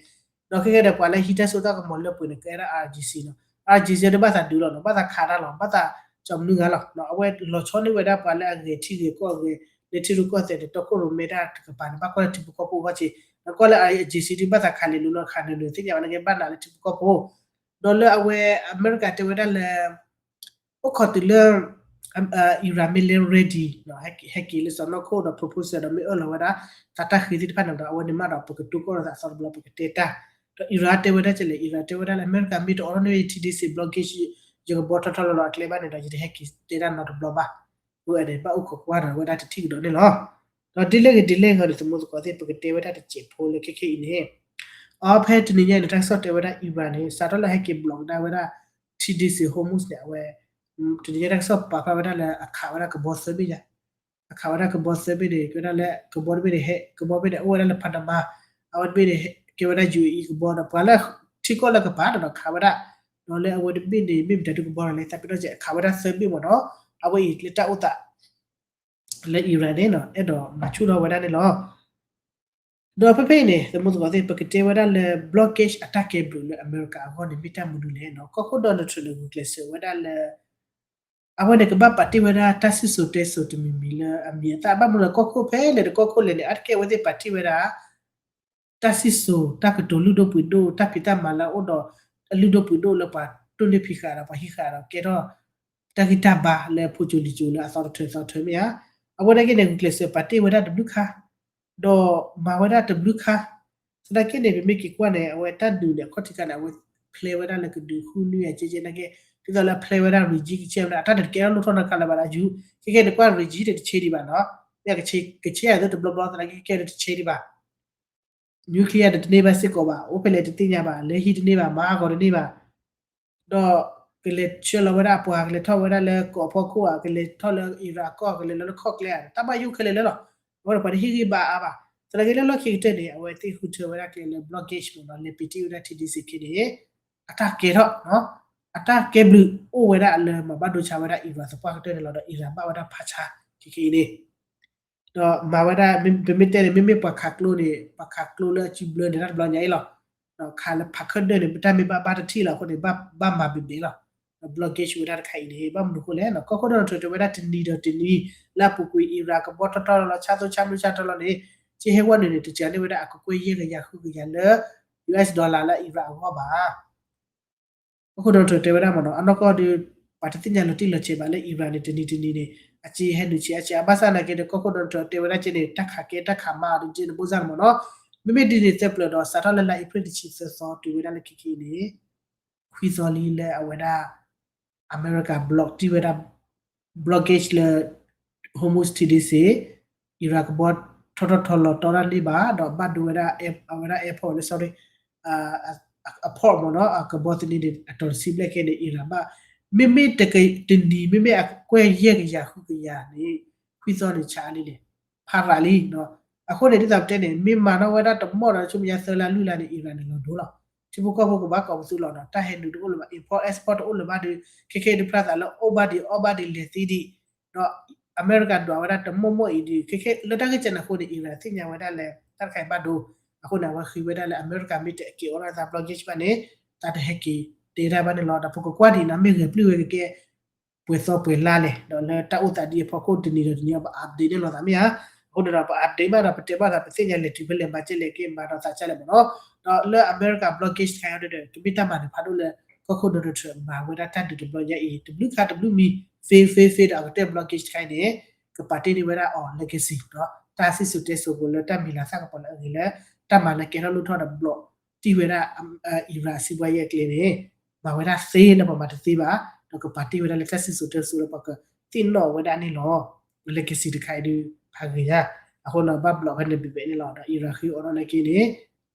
ဒီးခဲခဲဒီး ပှၤလၢဟံးတၢ်စိတၢ်ကမီၤလၢပှဲၤန့ၣ် ကဲဒၣ် I R G C နီၤ, I R G C ဒုးဘၣ်သးဒုးလီၤနီၤ, ဘၣ်သးခးတၢ်လီၤ, ဘၣ်သးကၠီမနုၤဂၤလီၤ, အဝဲလီၤဆီန့ၢ်ဝဲဒၣ်ပှၤလၢအဂဲၤထံဂဲၤကီၢ်ဂဲၤ လၢထံရူၢ်ကီၢ်သဲးဒီးတီခိၣ်ရိၣ်မဲတၢ်တကပၤန့ၣ် ဘၣ်ကွၢ်လၢထံဖိကီၢ်ဖိအဂီၢ်က့, ဒီးကွၢ်လၢ I R G C ဒုးဘၣ်သးခးလဲၤလိၤလီၤခးနၢၤနၢၤ သ့ၣ်ညါဘၣ်န့ၣ်က့ ဘၣ်နးလၢထံဖိကီၢ်ဖိ, ဒီးလၢအဝဲအမဲရကၤတဲဝဲဒၣ်လၢ အိၣ်ခိးတုၤလၢ Iran မ့ၢ်လၢ ready နီၤ, ဟဲက့ၤလၢစီၤနီၢ်ခိၣ်ဒီး proposal ဒီးမ့ၢ်အၢၣ်လီၤဝဲဒၣ် သးတၢ်ဃ့သ့ၣ်တဖၣ်န့ၣ်ဒီး အဝဲန့ၣ်မးဒီး ပကတိၢ်ကီၢ်လိာ်သးအသီတဘျီ ပကတဲတၢ်, ဒီး Iran တဲဝဲဒၣ်ကလဲၣ်, Iran တဲဝဲဒၣ်လၢ အမဲရကၤမ့ၢ်တအိးထီၣ်န့ၢ် T D C blockade ယကဘီထီၣ်ထီၣ်လီၤလီၤအကျဲဘၣ်န့ၣ်ဒီး ယတဟဲက့ၤတဲတၢ်နီတဘျီဘၣ်, အဝဲန့ၣ် ဘၣ်အိၣ်ခိးကွၢ်ဒီးဝဲဒၣ်တထံၣ်ကဒီးန့ၣ်လီၤ. ဒီးဒ်လဲၣ်ဂ့ၤဒ်လဲၣ်ဂ့ၤဒီး သမူသကိးသ့ၣ် ပကတဲဝဲဒၣ်တစဲးဖိလၢခဲခဲအံၤန့ၣ် အဖဲတနံၤညါအံၤန့ၣ် တၢ်ကစီၣ်တဲဝဲဒၣ် Iran န့ၣ် စးထီၣ်လၢဟဲက့ၤ block ဒၣ်ဝဲဒၣ် T D C Hormuz န့ၣ် အဝဲ တနံၤညါတၢ်ကစီၣ်ပာ်ဖျါဝဲဒၣ်လၢအခးဝဲဒၣ်ကဘီသၢဘ့ၣ်ညါ, အခးဝဲဒၣ်ကဘီသၢဘ့ၣ်န့ၣ် ကဲဝဲဒၣ်လၢကဘီတဘ့ၣ်န့ၣ် ဟဲ ကဘီဘ့ၣ်န့ၣ် အိၣ်ဝဲဒၣ်လၢ Panama, အဝဲတဘ့ၣ်န့ၣ် ကဲဝဲဒၣ် U A E ကဘီဒီး ပှၤလၢထံကီၢ်လၢကပၤဒီးခးဝဲဒၣ် ဒီးလၢအဝဲတဘ့ၣ်န့ၣ် မ့ၢ်မတၤဒုကဘီလီၤလဲၣ် သးပ့ၤနီၣ်ကဲ ခးဝဲဒၣ်သၢဘ့ၣ်မ့ၢ်နီၤ, အဝဲအံၤလၢတၢ်အိၣ်သး လၢ Iran န့ၣ်နီၤ အဲၣ်ဒိးမၤဆူၣ်ထီၣ်ဝဲဒၣ်န့ၣ်လီၤ. ဒီးဖဲဖဲအံၤန့ၣ် သမူသကိးသ့ၣ် ပကတဲဝဲဒၣ်လၢ blockade အတၢ်ကဲဘျုးလၢအမဲရကၤအဂီၢ်န့ၣ် မ့ၢ်တၢ်မနုၤလဲၣ်နီၤ, ကီၢ်ခိၣ် Donald Trump န့ၣ် ဂုာ်ကျဲးစၢးဝဲဒၣ်လၢ အဝဲန့ၣ်ကဘၣ်ပာ်တ့ၢ်ဝဲဒၣ်တၢ်စံၣ်စိၤတဲစိၤတမံၤမံၤလၢအမံၤအသၣ် ဘၣ်မနုၤလဲၣ် ကီၢ်ခိၣ်ဖဲလဲၣ်တကီၢ်ခိၣ်လဲၣ်န့ၣ် အါတက့ၢ်အဝဲသ့ၣ်ပာ်တ့ၢ်ဝဲဒၣ် တၢ်စံၣ်စိၤ တၢ်ကတိၤလုၢ်ဒိၣ်ပှ့ၤဒိၣ် တၢ်ဖံးတၢ်မၤလၢအအိၣ်ဒီး အလုၢ်ဒိၣ်ပှ့ၤဒိၣ်လၢပှၤတိၢ်န့ၢ်ဖံးဃာ်ဒီးပှၤဟံးဃာ်ဒီးကဲထီၣ် တၢ်ဂံၢ်တၢ်ဘါလၢဖိကၠိလံာ်ကၠိလၢအသီတထၢသီတထၢမ့ၢ်ဧါ. အဝဲဒၣ်က့န့ၣ် ဂုာ်ကျဲးစၢးပာ်တ့ၢ်ဝဲဒၣ်တဘျုးခါ ဒီးမၤဝဲဒၣ်တဘျုးခါ သနာ်က့န့ၣ် ပမ့ၢ်က့ၤကွၢ်န့ၣ် အဝဲတၢ်ဒုးန့ၣ် အခီၣ်ထံးခါန့ၣ် အဝဲဖျဲဝဲဒၣ်လၢကဒုးဃုနွံအကဲကဲနာ်က့ ဒ်သိးလၢအဖျဲဝဲဒၣ် regime ကဆဲးမ့ၢ် အတၢ်န့ၣ်တကဲထီၣ်လိၣ်ထီၣ်နီတခါလၢၤဘၣ်ဒီးယူၤ ခဲကဲန့ၣ်ကွၢ် regime န့ၣ်တဆဲးဒံးဘၣ်နီၤ မ့ၢ်ကဆဲးကဆဲးအသိးတဘျီဘျီသနာ်က့ ကဲဒီးတဆဲးဒံးဘၣ် nuclear တန့ၢ်ဘၣ်စ့ၢ်ကီးဘၣ် အိၣ်ဖဲလဲၣ်တသ့ၣ်ညါဘၣ် လၢဟံၣ်တန့ၢ်ဘၣ် မၤဟးဂီၤတန့ၢ်ဘၣ် ဒီးကလဲၤဆှၢလီၤဝဲဒၣ်အပှၤ ကလဲၤထီၣ်ဝဲဒၣ်လၢကီးဖီခိၣ်ဧါ ကလဲၤထီၣ်လၢ Iran အကီၢ် ကလဲၤလီၤလၢခီၣ်ကျဲဧါ တၢ်ဘၣ်ယိၣ်ခဲလၢာ်လၢလီၤ. အဝဲန့ၣ်ပှၤတဟ့ၣ်ဂံၢ်ဘါအါဘၣ်. သနာ်က့လၢလီၢ်ခံကတၢၢ်န့ၣ် အဝဲသ့ၣ်ဃုထၢဝဲဒၣ်ကျဲလၢ blockade မ့ၢ်နီၤ လဲၤပံးတ့ၢ်ဝဲဒၣ် T D C ခံန့ၣ် အတၢ်ကဲထီၣ် အတၢ်ကဲဘျုးအိၣ်ဝဲဒၣ်လၢမၤဘၣ်ဒိဆါဝဲဒၣ် Iran သပှၢ်ကတၢၢ်န့ၣ်လီၤ. ဒီး Iran ဘၣ်ဝဲဒၣ်ဖးဆါ ခဲကနံၣ်အံၤန့ၣ် ဒီးမၤဝဲဒၣ် ပမ့ၢ်တဲန့ၣ် မ့မ့ၢ်ပှၤခးကျိန့ၣ် ပှၤခးကျိလၢအစုဘျၢန့ၣ် တၢ်တဘျီညါအံၤလီၤ. ဒီးခးလၢဖးခၢၣ်ဒၢၣ်န့ၣ် ပတၢ်မ့ၢ်ဘၣ်ဘၣ်တထံၣ်လီၤအဃိန့ၣ် ဘၣ်မၤဘဲဘဲလီၤ. ဒီး blockade ဝဲဒၣ်တခါအံၤန့ၣ် ဘၣ်မနုၤအဃိလဲၣ် ကီၢ်ခိၣ် Donald Trump တဲဝဲဒၣ်တနံၤဒီးတနံၤ လၢအပူၤကွံာ် Iran ကဘီထီၣ်ထီၣ်လီၤ ဆါသိဆါမနုၤဆါထီၣ်လီၤန့ၣ် ကဟဲဝဲနုာ်န့ၣ် တစှၤန့ၢ်ဝဲဒၣ်အကကွဲၢ်ယဲၢ်ကယၤဃုကယၤလၢ US dollar လၢ Iran အဂီၢ်ဘၣ် ကီၢ်ခိၣ် Donald Trump တဲဝဲဒၣ်မ့ၢ်နီၤ အနီၢ်ကီၢ်ဒီး ပှၤတသ့ၣ်ညါလီၤတံၢ်လီၤဆဲးဘၣ်လၢ Iran န့ၣ် တနံၤတနံၤန့ၣ် အစ့ဟဲနုာ်ဆံးအါဆံးအါ ဘၣ်ဆၣ်သနာ်က့ဒီး ကီၢ်ခိၣ် Donald Trump တဲဝဲဒၣ်ကဲန့ၣ် တၢ်ခးကဲတၢ်ခးမးအီၤဒ်ကဲန့ၣ် ဘိၣ်စၢ်န့ၣ်မ့ၢ်နီၤ မ့မ့ၢ်ဒ်န့ၣ်သၢပျၢၤဒီး စးထီၣ်လၢလါအ့ဖြ့ၣ်တဆံသၢသီတုၤဝဲဒၣ်လၢခဲကနံၣ်အံၤန့ၣ် ခွံသီလံလၢအဝဲဒၣ် အမဲရကၤ block တံၢ်ဝဲဒၣ် blockade လၢ Hormuz Strait စ့ၢ် Iran ကဘီထီၣ်ထီၣ်ထီလီၤတီတၢ်န့ၢ်ဘၣ် ဒီးဘၣ်ဒိဝဲဒၣ် အဝဲဒၣ် airport လၢ sorry အ port မ့ၢ်နီၤ အကဘီသန့န့ၣ် အတီၤတဆံဘျဲၣ်ခဲန့ၣ် Iran ဘၣ် မ့မ့ၢ်တနံၤ မ့မ့ၢ်အကွဲၢ်ယဲၢ်ကယၤဃုကယၤန့ၣ် ခွံသီန့ၣ်ဆါလံန့ၣ် ဖးရးလံ အဃိန့ၣ် ဒ်သိးပတဲန့ၣ် မ့ၢ်မၤထီၣ်ဝဲဒၣ်တမီၢ်ဒီး ဆူမဲာ်ညါသၢလါလွံၢ်လါန့ၣ် Iran န့ၣ်လီၤဒိလီၤ. ထံဖိကီၢ်ဖိကဘၣ်ကိးပသူလီၤနီၤ တၢ်ဟဲနုာ်တအိၣ်လၢၤဘၣ် import export တအိၣ်လၢၤဘၣ်ဒီး ခဲခဲအံၤတဖျါသးလၢအိၣ်ဘၣ်ဒံးအီၣ်ဘၣ်ဒံးလဲၤသ့ဒံး ဒီးအမဲရကၤဒွးဝဲဒၣ်တမီၢ်မီၢ်အံၤဒီး ခဲခဲလၢတၢ်ဂ့ၢ်ကဲန့ၣ်အဃိန့ၣ် Iran သ့ၣ်ညါဝဲဒၣ်လၢ တၢ်တခါအံၤဘၣ်ဒိ အဃိန့ၣ် အဝဲဃ့ဝဲဒၣ်လၢအမဲရကၤမ့ၢ်တက့ၤအိးထီၣ်သး blockade ဘၣ်န့ၣ် တၢ်တဟဲက့ၤတဲတၢ်ဘၣ်န့ၣ်လီၤ. ဒီးပကကွၢ်ဒံးနီၤ မ့ၢ်ဂဲၤပျုၢ်ဝဲကကဲ ပှဲၤသီပှဲၤလါလဲၣ် ဒီးလၢတၢ်အိၣ်သးဒ်အဖီခိၣ်တနံၤဒီးတနံၤ ပ update န့ၢ်လိာ်သးမ့ၢ်ဧါ. အဃိန့ၣ်ဒီး ပ update ဘၣ်ဒီး ပတဲဘၣ်သး ပသ့ၣ်ညါလဲၤတုၤဖဲလဲၣ် မၤကဲလဲၣ်က့ၤ မၤဒီးသးကဲလဲၣ်မ့ၢ်နီၤ. ဒီးလၢအမဲရကၤ blockade တခါအံၤဒီး ကမ့ၢ်တၢ်မၤနၢၤဖးဒိၣ်လၢ ကီၢ်ခိၣ် Donald Trump မၤဝဲဒၣ်တၢ်ဒုးတဘျီညါအံၤ တဘျုးခါတဘျုးမံၤ fail fail fail ဒီးအကတၢၢ် blockade တခါအံၤန့ၣ် ကပာ်တ့ၢ်န့ၢ်ဝဲဒၣ်အီၤ legacy ဒီး တၢ်စံၣ်စိၤတဲစိၤဖိလၢတၢ်မံၤလၤသၣ်ကပီၤလၢအဂ့ၤလၢ တၢ်မၤလၢကဲထီၣ်လိၣ်ထီၣ်ဒီး block တံၢ်ဝဲဒၣ် Iran အစုကဝဲၤအကျဲန့ၣ် မၤဝဲဒၣ်သ့လၢပှၤမၤတသ့ဘၣ် ဒီးကပာ်တ့ၢ်ဝဲဒၣ်လၢတၢ်စံၣ်စိၤတဲစိၤလၢပှၤကသ့ၣ်နီၣ်ဝဲဒၣ်န့ၣ်လီၤ. legacy တခါအံၤဒီး ဖးဂ့ၤညါ အဃိန့ၣ် ဘၣ် block ဖဲန့ၣ်ဘဲဘဲန့ၣ်လီၤ. ဒီး Iran ဃ့အိးထီၣ်နာ်က့န့ၣ်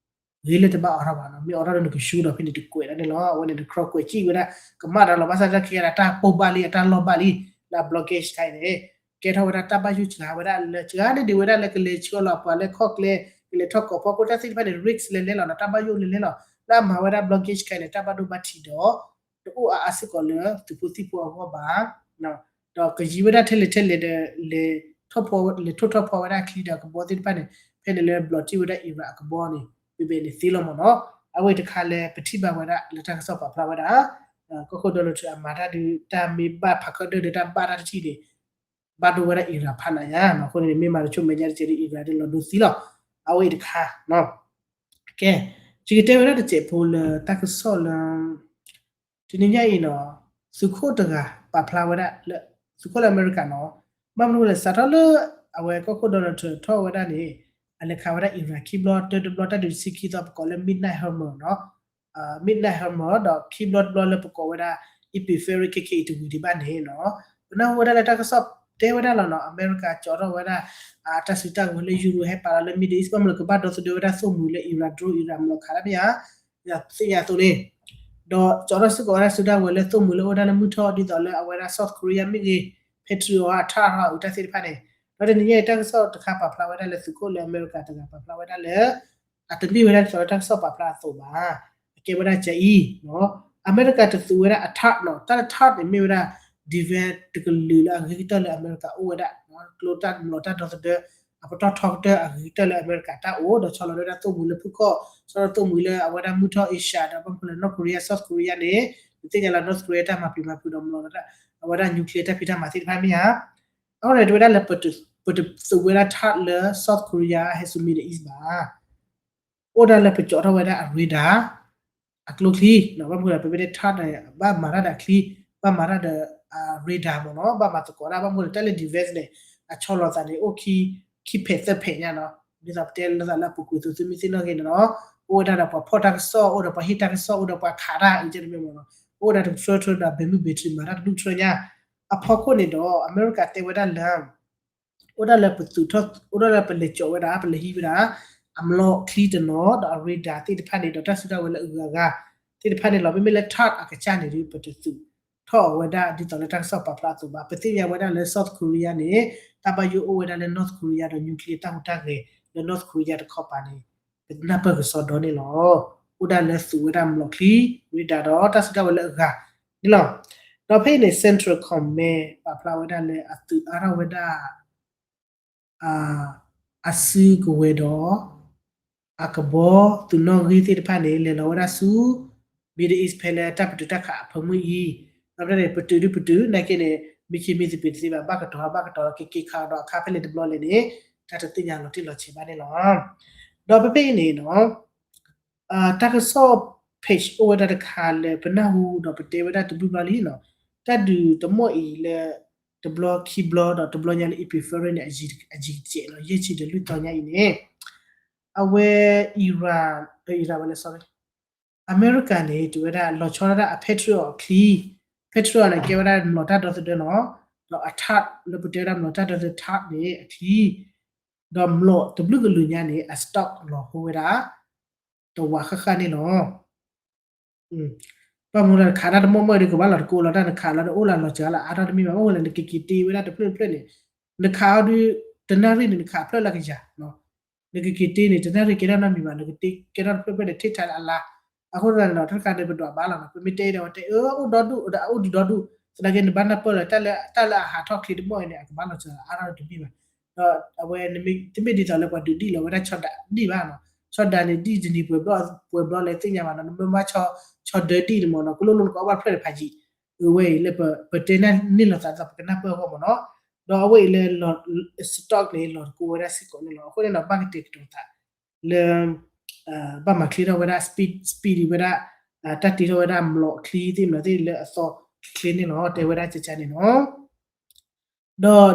ဂ့ၤလၢတဘၣ်အိးထီၣ်ဘၣ်နီၤ မ့ၢ်အိးထီၣ်ဒီးနကဆူဒီးဖဲန့ၣ်တကွဲးဒၣ်န့ၣ်လီၤ. အဝဲန့ၣ် နကြၢးကွဲးကံၣ်ဝဲဒၣ် ကမၣ်ဒီးလီၤ ဘၣ်ဆၣ်တၢ်ခံဂၤဒီး တၢ်ပိၢ်ဘၣ်လံ အတၢ်လီၢ်ဘၣ်လံ လၢ blockade တခါအံၤန့ၣ် ကဲထီၣ်ဝဲဒၣ်တၢ်ဘၣ်ယိၣ်စှၤဝဲဒၣ်လၢ စှၤန့ၢ်ဒံးဝဲဒၣ်လၢကလဲၤဆှၢလီၤပှၤလၢခီၣ်ကျဲ ကလဲၤထီၣ်ကိးဖီခိၣ်တၢ်သ့ၣ်တဖၣ်န့ၣ် risk လဲၤလဲၤလီၤနီၤ တၢ်ဘၣ်ယိၣ်လဲၤလဲၤလီၤ လၢအမၤဝဲဒၣ် blockade တခါအံၤန့ၣ် တၢ်ဘၣ်ဒိဘၣ်ထံးဒီး တအိၣ်အါအါစ့ၢ်ကီးလၢသုးဖိသံၣ်ဖိအဂီၢ်ဘၣ် ဒီးကယံၤဝဲဒၣ်ထဲလဲၣ်ထဲလဲၣ်ဒီး လဲၤထီၣ်ဖီ လဲၤထိၣ်ထီၣ်ဖီဝဲဒၣ်ချံဒီးကဘီသ့ၣ်တဖၣ်န့ၣ် ဖဲန့ၣ်လၢ block တံၢ်ဝဲဒၣ် Iran အကဘီန့ၣ် ဘဲဘဲန့ၣ်သ့လီၤမ့ၢ်နီၤ. အဝဲအံၤတခါလၢပထံၣ်ဘၣ်ဝဲဒၣ်လၢတၢ်ကစီၣ်ပာ်ဖျါဝဲဒၣ် ကီၢ်ခိၣ် Donald Trump အမၤတၢ်ဒုး တၢ်မ့ၢ်ဘၣ်ဖးခၢၣ်ဒၢၣ်ဒီးတၢ်ဘၣ်တၢ်တထံၣ်န့ၣ် ဘၣ်ဒိဝဲဒၣ် Iran ဖးနးညါနီၤ. အဃိန့ၣ် မ့ၢ်မၤတဆိၣ်မဲာ်ညါတကဲးဒီး Iran ဒ်လီၤဒိသံလီၤ. အဝဲအံၤတခါ ကဲ ယကတဲဝဲဒၣ်တစဲးဖိလၢတၢ်ကစီၣ်လၢ တနံၤညါအံၤနီၤ သုးခိၣ်တဂၤပာ်ဖျါဝဲဒၣ်လၢ သုးခိၣ်လၢအမဲရကၤနီၤ ဘၣ်မနုၤလဲၣ် စးထီၣ်လၢ အဝဲကီၢ်ခိၣ် Donald Trump ထီၣ်ဝဲဒၣ်န့ၣ် အလဲၤခးဝဲဒၣ် Iran ခံဘျီ တၢတဘျီ တၢ်ဒုးတဆံခံသီ ပကိးလၢ Midnight Hammer နီၤ Midnight Hammer ဒီးခံဘျီတဘျီလၢပကိးဝဲဒၣ် Epic Fury ခဲခဲအံၤတဝံၤဒံးဘၣ်န့ၣ်နီၤ ပနၢ်ဟူဝဲဒၣ်လၢတၢ်ကစီၣ်တဲဝဲဒၣ်လီၤနီၤ အမဲရကၤကၠီထီၣ်ဝဲဒၣ် တၢ်စုတၢ်ဝဲၤလၢ Europe ဟဲပာ်လီၤလၢ Middle East ဘၣ်မနုၤလဲၣ်ကဘၣ်ဒီသဒၢဝဲဒၣ်သိၣ်မှံၤလၢ Iran drone Iran မၤခးတၢ်မ့ၢ်ဧါ သ့ၣ်ညါအသိးန့ၣ် ဒီးကၠီထီၣ်စ့ၢ်ကီးဝဲဒၣ်စုတၢ်ဝဲၤလၢသိၣ်မှံၤလၢအိၣ်ဝဲဒၣ်လၢမုၢ်ထီၣ်ဒ်သိးလၢအဝဲဒၣ် South Korea မ့ၢ်ဂ့ၤ Patriot အထၣ်ထီၣ်အုးတၢ်သ့ၣ်တဖၣ်န့ၣ် ဒီးတနံၤညါအံၤတၢ်ကစီၣ်တခါပာ်ဖျါဝဲဒၣ်လၢသုးခိၣ်လၢအမဲရကၤတဂၤပာ်ဖျါဝဲဒၣ်လၢ အတမ့ၢ်ဝဲဒၣ်ဒ်သိးလၢတၢ်ကစီၣ်ပာ်ဖျါအသိးဘၣ် အကဲဝဲဒၣ်ကအံၤနီၤ အမဲရကၤတသူးဝဲဒၣ်အ THAAD နီၤ, တၢ်လၢ THAAD န့ၣ်မ့ၢ်ဝဲဒၣ် defense တကလုာ်လၢအဂ့ၤကတၢၢ်လၢအမဲရကၤအိၣ်ဝဲဒၣ်, ကျိတၢ်မျိာ်တၢ်ဒီသဒၢ အပတီၢ်ထီကတၢၢ်အဂ့ၤကတၢၢ်လၢအမဲရကၤတၢ်အိၣ်, ဒီးဆီလီၤဒၣ်ဝဲဒၣ်သိၣ်မှံၤလၢဖုၣ်ခီၣ်, ဆီလီၤသိၣ်မှံၤလၢအဝဲဒၣ်မုၢ်ထီၣ် Asia ဒီးဘၣ်မနုၤလဲၣ် North Korea, South Korea န့ၣ် ပသ့ၣ်ညါလီၤ North Korea တၢ်မၤပျံၤမၤဖုးဒီးမျိာ်ဒီး အဝဲဒၣ် nuclear တၢ်ဖံးတၢ်မၤသ့ၣ်တဖၣ်မ့ၢ်ဧါ. အဃိန့ၣ် တဝဲဒၣ်လၢ ပတသူးဝဲဒၣ် THAAD လၢ South Korea ဟဲဆူ Middle East ဘၣ်. အိၣ်ဒၣ်လၢပကၠီထီၣ်ဝဲဒၣ်အ radar အကျိချံ, ဘၣ်မနုၤလဲၣ် ပမ့ၢ်တဲ THAAD န့ၣ် ဘၣ်မၤတၢ်ဒီးအချံ, ဘၣ်မၤတၢ်ဒီး radar မ့ၢ်နီၤ, ဘၣ်မၤသကိးတၢ်, ဘၣ်မနုၤလဲၣ် တၢ်လၢ defense န့ၣ် အဆီလီၤသးန့ၣ် အိၣ်ခံဖဲးသၢဖဲးညါနီၤ, ဒ်သိးပတဲလိာ်သးလၢအပူၤကွံာ် သုသုမ့ၢ်သ့ၣ်နီၣ်ဂ့ၤန့ၣ်နီၤ, အိၣ်ဝဲဒၣ်ဒီးပှၤဖီၣ်တၢ်ကစီၣ်, အိၣ်ဒီးပှၤဟ့ၣ်တၢ်ကစီၣ်, အိၣ်ဒီးပှၤခးတၢ်အံၤန့ၣ်မ့ၢ်နီၤ, အိၣ်ဝဲဒၣ်တကထြၢထြၢဒီး ဘဲမုၢ်ဘဲထရံး မၤတၢ်တဒူၣ်ထြၢညါ. အဖီခိၣ်န့ၣ်ဒီး အမဲရကၤတဲဝဲဒၣ်လၢ အိၣ်ဒၣ်လၢပသူးထီၣ်, အိၣ်ဒၣ်လၢပလဲၤကၠီဝဲဒၣ်, ပလဲၤဟံးဝဲဒၣ် အမျိာ်ချံတနီၤဒီးအ radar သ့ၣ်တဖၣ်န့ၣ်ဒီး တၢ်စုကဝဲၤလၢအဂၤအဂၤသ့ၣ်တဖၣ်န့ၣ်လီၤ. မ့မ့ၢ်လၢ THAAD အကစၢ်န့ၣ်ဒီး ပတသူးထီၣ်အီၤဝဲဒၣ်ဒ်သိးလၢတၢ်ကစီၣ်ပာ်ဖျါအသိးဘၣ်. ပသ့ၣ်ညါဝဲဒၣ်လၢ South Korea န့ၣ် တၢ်ဘၣ်ယိၣ်အိၣ်ဝဲဒၣ်လၢ North Korea ဒီး nuclear တၢ်ဟူးတၢ်ဂဲၤလၢ North Korea တခီပၤန့ၣ် ပနၢ်ပၢၢ်ကစီဒီန့ၣ်လီၤ. အိၣ်ဒၣ်လၢသူးဝဲဒၣ်မျိာ်ချံ, radar ဒီးတၢ်စုကဝဲၤလၢအဂၤန့ၣ်လီၤ. ဒီးဖဲအံၤန့ၣ် Central Command ပာ်ဖျါဝဲဒၣ်လၢအသုးအါထီၣ်ဝဲဒၣ် အစုကဝဲၤဒီး အကဘီသုးနီၣ်ဂံၢ်သ့ၣ်တဖၣ်န့ၣ် လဲၤလီၤဝဲဒၣ်ဆူ Middle East ဖဲလၢတၢ်ပတုာ်တၢ်ခးအဖၢမုၢ်အံၤ, ဒီးဖဲန့ၣ် ပတုာ်ဒုပတုာ်နာ်က့န့ၣ် မ့ၢ်ခံမ့ၢ်သပ့ၤတသ့ဘၣ်, ဘၣ်ကတီၤဘၣ်ကတီၤ ကက့ၤခးဒီးအခါဖဲလဲၣ်တဘျီလဲၣ်န့ၣ် တၢ်တသ့ၣ်ညါလီၤတံၢ်လီၤဆဲးဘၣ်န့ၣ်လီၤ. ဒီးဖဲဖဲအံၤန့ၣ်နီၤ တၢ်ကစီၣ် page အိၣ်ဝဲဒၣ်တခါလၢပနၢ်ဟူဒီးပတဲဝဲဒၣ်တဘျုးဘျီလံနီၤ, တၢ်ဒုးတမီၢ်အံၤလၢ တဘျီခံဘျီဒီးတဘျီညါလၢ April န့ၣ် အယံၤတစဲးနီၤ, ယဲၢ်ဆံဒီးလွံၢ်သီညါအံၤန့ၣ် အဝဲ Iran, Iran ဝဲလဲၣ် sorry, အမဲရကၤန့ၣ် တုၤဝဲဒၣ်လီၤဆီဒၣ်တၢ်အ Patriot အချံ, Patriot န့ၣ် ကဲဝဲဒၣ်မျိာ်တၢ်ဒီသဒၢနီၤ, ဒီးအ THAAD လၢပတဲဝဲဒၣ်မျိာ်တၢ်ဒီသဒၢ THAAD န့ၣ်အချံ ဒီးမျိာ်တဘျုးကလုာ်ညါန့ၣ် အ stock လီၤဟိဝဲဒၣ် တဝးဃၣ်ဃၣ်န့ၣ်လီၤ. ဘၣ်မနုၤလၢနခးတၢ်တမီၢ်မီၢ်ဒီး ကဘၣ်လီၤတကိးလီၤတၢ်, နခးလီၤဒီးအိၣ်လၢလီၤစှၤလၢအါထီၣ်တမ့ၢ်ဘၣ်, အိၣ်ဝဲလၢ နကက့ၤတ့ဝဲဒၣ်တဖျၢၣ်တဖျၢၣ်န့ၣ်, နခးအီၤဒုး တနၣ်ရံၣ်န့ၣ် နခးအဖျၢၣ်လၢကယၤ, နကက့ၤတ့န့ၣ် တနၣ်ရံၣ်ကဲထီၣ်နီတမံၤဘၣ်, နကတ့ကဲထီၣ်တဖျၢၣ်ဖျၢၣ်န့ၣ် ထံၣ်ထဲလၢအလါ, အဃိသတးန့ၣ်ဒီး တၢ်တခါန့ၣ် ပဒွးဘၣ်လီၤနီၤ, ပမ့ၢ်တဲဒီးဝဲတဲ အၢ အိၣ်ဒီဒူၣ်ဒီး အအိၣ်ဒုးဒီဒူၣ်, သနာ်က့ နဘၣ်နၢ်ပၢၢ်လၢ တၢ်လၢအဟးထီၣ်ချ့တမီၢ်အံၤန့ၣ် အကဘၣ်လီၤစှၤလၢအါထီၣ်တမ့ၢ်ဘၣ်, ဒီးအဝဲ တမ့ၢ်ဒ်သိးလၢပှၤဒုးဒံၣ်လီၤဝဲဒၣ်ဆီဒၣ်ဒံၣ်ဘၣ်နီၤ, ဆီဒၣ်န့ၣ် ဒံၣ်တနံၤပှဲၤဘျီ ပှဲၤဘျီလဲၣ်သ့ၣ်ညါဘၣ်နီၤ, နမ့ၢ်ဘၣ်ဆီဒၢဒံၣ်န့ၣ်မ့ၢ်နီၤ ကလိၣ်လိၣ်နကအီၣ်ဘၣ်တဖျၢၣ်န့ၣ်ဖးယံာ်, အဝဲအံၤလၢပတဲန့ၢ်လီၤသးဒီး ပကနၢ်ပၢၢ်အဂီၢ်မ့ၢ်နီၤ, ဒီးအဝဲအံၤလၢ stock န့ၣ် လီၤတကိးဝဲဒၣ်စ့ၢ်ကီးန့ၣ်လီၤ. အဃိန့ၣ်ဒီး ဘၣ်ကတဲာ်ကတီၤသးလၢ ဘၣ်မၤချ့ထီၣ်ဝဲဒၣ် speed, speed ဝဲဒၣ် တၢ်တ့ထီၣ်ဝဲဒၣ်မျိာ်ချံသ့ၣ်မနုၤသ့ၣ်လၢအသီချ့ချ့န့ၣ်လီၤ, တဲဝဲဒၣ်ကကန့ၣ်လီၤ.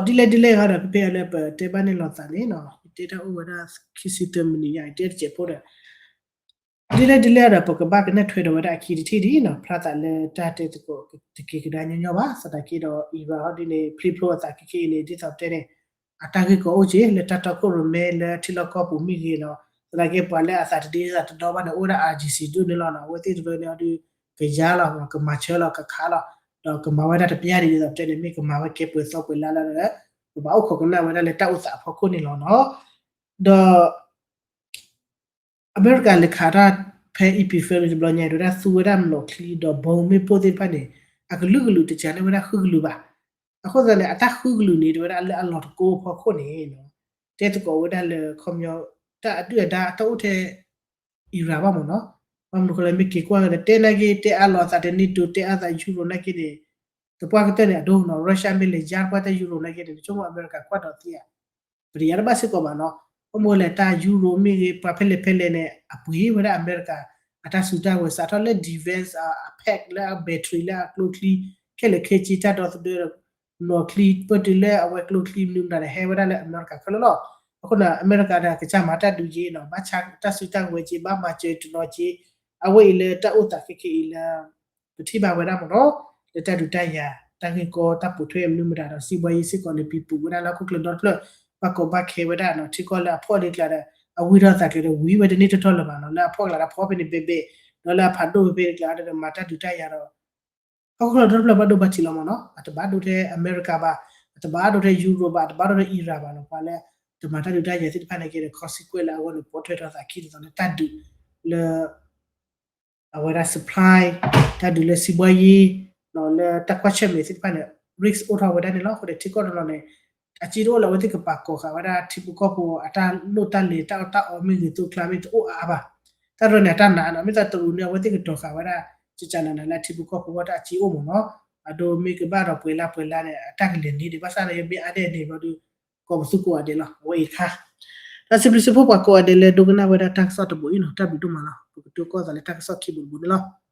ဒီးဒ်လဲၣ်ဒ်လဲၣ်ဂ့ၤဒီး ဖဲဖဲအံၤလၢပတဲဘၣ်န့ၢ်လီၤသးန့ၣ်နီၤ, ယတဲတၢ်အိၣ်ဝဲဒၣ်ခံဆံတၢမံးနံးညါ ယတဲတစဲးဖိဒီး ဒ်လဲၣ်ဒ်လဲၣ်ဒီး ပကဘၣ်ကနၣ်ထွဲဒီးဝဲဒၣ်အခံတထံၣ်ဒ်နီၤ, ဖျါသးလၢတၢ်တဲသကိးတက့ၤကဒါညီညီဘၣ်, သနာ်က့ဒီး Iran ဟီဒ်န့ၣ် ဖျ့ဖျိအသးခဲခဲအံၤန့ၣ် ဒ်သိးပတဲန့ၣ် အတၢ်ဂ့ၢ်ကီအိၣ်က့ၤ လၢတၢ်တီခိၣ်ရိၣ်မဲလၢထံလီၢ်ကီၢ်ပူၤမ့ၢ်ဂ့ၤနီၤ, သနာ်က့ပှၤလၢအသးတဒ့သးတဒီဘၣ်န့ၣ် အိၣ်ဝဲဒၣ် အၣ်ကၠံၣ်စံၣ် ဒိၣ်န့ၣ်လီၤနီၤ, အဝဲသ့ၣ်တဖၣ်န့ၣ်အီၤဒုး ကယါလီၤ ကမၤဆၢလီၤ ကခးလီၤ, ဒီးကမၤဝဲဒၣ်တပျၢ်ဒ်သိးပတဲန့ၣ် မ့ၢ်ကမၤဝဲကဲပှဲၤသီပှဲၤလါလၢ ပဘၣ်အိၣ်ခိးကနၣ်ဝဲဒၣ်လၢတၢ်အိၣ်သးအဖီခိၣ်န့ၣ်လီၤနီၤ. ဒီး အမဲရကၤလဲၤခးတၢ်ဖဲ April တဘျီညါအံၤ ဒ်ဝဲဒၣ်သူဝဲဒၣ်မျိာ်ချံဒီး ဘီမ့ၣ်ပိၢ်သ့ၣ်တဖၣ်န့ၣ် အကလုာ်ကလုာ်တစှၤန့ၢ်ဝဲဒၣ်ဃုကလုာ်ဘၣ်. အဃိသတးန့ၣ် အတၢ်ဃုကလုာ်န့ၣ် ဒ်ဝဲဒၣ်လၢအလီၤတကိးအဖီခိၣ်န့ၣ် တဲသကိးဝဲဒၣ်လၢခီပညီ တၢ်အဒုၣ်အဒါတအိၣ်ထဲ Iran ဘၣ်မ့ၢ်နီၤ, ဘၣ်မနုၤဃိလၢမ့ၢ်က့ၤကွၢ်ကဒီး တဲနာ်က့ တဲအါလီၤအသးတန့ၢ်တိၤ တဲအါသး Euro နာ်က့န့ၣ် သပှၢ်ကတၢၢ်န့ၣ် အဒိနီၤ Russia မ့ၢ်လဲၤယါတပှၢ်တၢ် Euro နာ်က့န့ၣ် နဆိကမိၣ်အမဲရကၤကွၢ်ဒီးသ့ဧါ, ပတယါတဘၣ်စ့ၢ်ကီးဘၣ်နီၤ, ဘၣ်မနုၤလဲၣ် တၢ် Euro မ့ၢ်ဂ့ၤ ပှၤဖဲလဲၣ်ဖဲလဲၣ်န့ၣ် အပှ့ၤဝဲဒၣ်အမဲရကၤ အတၢ်စုတၢ်ဝဲၤ စးထီၣ်လၢ defense အ pack လၢအ battery လၢအကျိချံ ခဲလၢာ်ခဲဆ့ တၢ်ဒီသဒၢ နီၣ်ချံပၢၢ်တုၤလၢအဝဲကျိချံမနုၤမတၤန့ၣ် ဟဲဝဲဒၣ်လၢအမဲရကၤခဲလၢာ်လီၤ. အဃိန့ၣ် အမဲရကၤဒီးကစၢ်မၤတၢ်ဒုးက့နီၤ ဘၣ်ဆါတၢ်စုတၢ်ဝဲၤက့ ဘၣ်မၤစၢၤတနီၤက့ အဝဲအံၤလၢတၢ်အိၣ်သးခဲခဲအံၤလၢ ပထံၣ်ဘၣ်ဝဲဒၣ်မ့ၢ်နီၤ လၢတၢ်ဒုးတၢ်ယၤ တၢ်ဂ့ၢ်ကီတၢ်ပိာ်ထွဲမနုၤမတၤဒီး စံးဘှါယံၤစ့ၢ်ကီးန့ၣ် ပံၤပူၤဝဲဒၣ်လၢဟီၣ်ခိၣ်ချၢဒီတဖျၢၣ် ဘၣ်ကီဘၣ်ခဲဝဲဒၣ်နီၤ ထံကီၢ်လၢအဖှီၣ်လံကျါဒီး အဝံထီၣ်သးကျဲဒီး ဝံၤဝဲတန့ၢ်ထီၣ်ထီၣ်လၢၤဘၣ်နီၤ လၢအဖှီၣ်ကျါဒီးဖှီၣ်ဖဲန့ၣ်ဘဲဘဲ ဒီးလၢအဖးဒိၣ်ဖဲန့ၣ်ကျါဒီး မၤတၢ်ဒုးတၢ်ယၤဒီး ဟီၣ်ခိၣ်ချၢဒီတဖျၢၣ်ဘၣ်ဒိဘၣ်ထံးလီၤမ့ၢ်နီၤ အတဘၣ်ဒိထဲအမဲရကၤဘၣ် အတဘၣ်ဒိထဲ Europe ဘၣ် အတဘၣ်ဒိထဲ Iran ဘၣ်နီၤ ပှၤလၢ တမၤတၢ်ဒုးတၢ်ယၤသ့ၣ်တဖၣ်န့ၣ်က့ဒီး consequence လၢအဂီၢ်န့ၣ် ပိာ်ထွဲထီၣ်သးခံဒ်သိးလၢတၢ်ဒုးလၢ အဝဲဒၣ် supply တၢ်ဒုးလၢစံးဘှါယံၤ လၢတၢ်ကွၢ်ဆၢၣ်မဲာ်သ့ၣ်တဖၣ်န့ၣ် risk အိၣ်ထီၣ်ဝဲဒၣ်န့ၣ်လီၤ. အဃိဒီးထံကီၢ်တနီၤန့ၣ် အစ့တအိၣ်လၢအဝဲသ့ၣ်ကပာ်ကိးဃာ်ဝဲဒၣ် ထံဖိကီၢ်ဖိအတၢ်လိၣ်တၢ်လဲၤ တၢ်အီၣ်တၢ်အီမ့ၢ်ဂ့ၤ သိကျါမ့ၢ်တအိၣ်အါအါဘၣ်. တၢ်တနီၤန့ၣ် အတၢ်နးနီၤ မ့ၢ်သးတရူးန့ၣ် အဝဲသ့ၣ်ကတီၤဃာ်ဝဲဒၣ် ကကနၤနၤလၢအထံဖိကီၢ်ဖိအဂီၢ် တၢ်အစ့အိၣ်မ့ၢ်နီၤ. အဒိမ့ၢ်ကဘၣ်ဒီးပှဲၤလါပှဲၤလါန့ၣ် အတၢ်ကလဲၤန့ၣ်ဒံး ဘၣ်ဆၣ်ဒီးယမ့ၢ်အါဒဲးန့ၣ်ဘျီဒီး ကိးပသူကိးဂၤဒဲးလီၤ. အဝဲအံၤတခါ တၢ်စံးဘျုးစံးဖှိၣ်ပှၤကိးဂၤဒဲးလၢဒိကနၣ်ဝဲဒၣ်တၢ်ကစီၣ်တဘိအံၤနီၤ. တၢ်ဘျုးဒိၣ်မးလီၤ. ပကတိၤကီၢ်သးလၢတၢ်ကစီၣ်ခံဘိတဘိန့ၣ်လီၤ.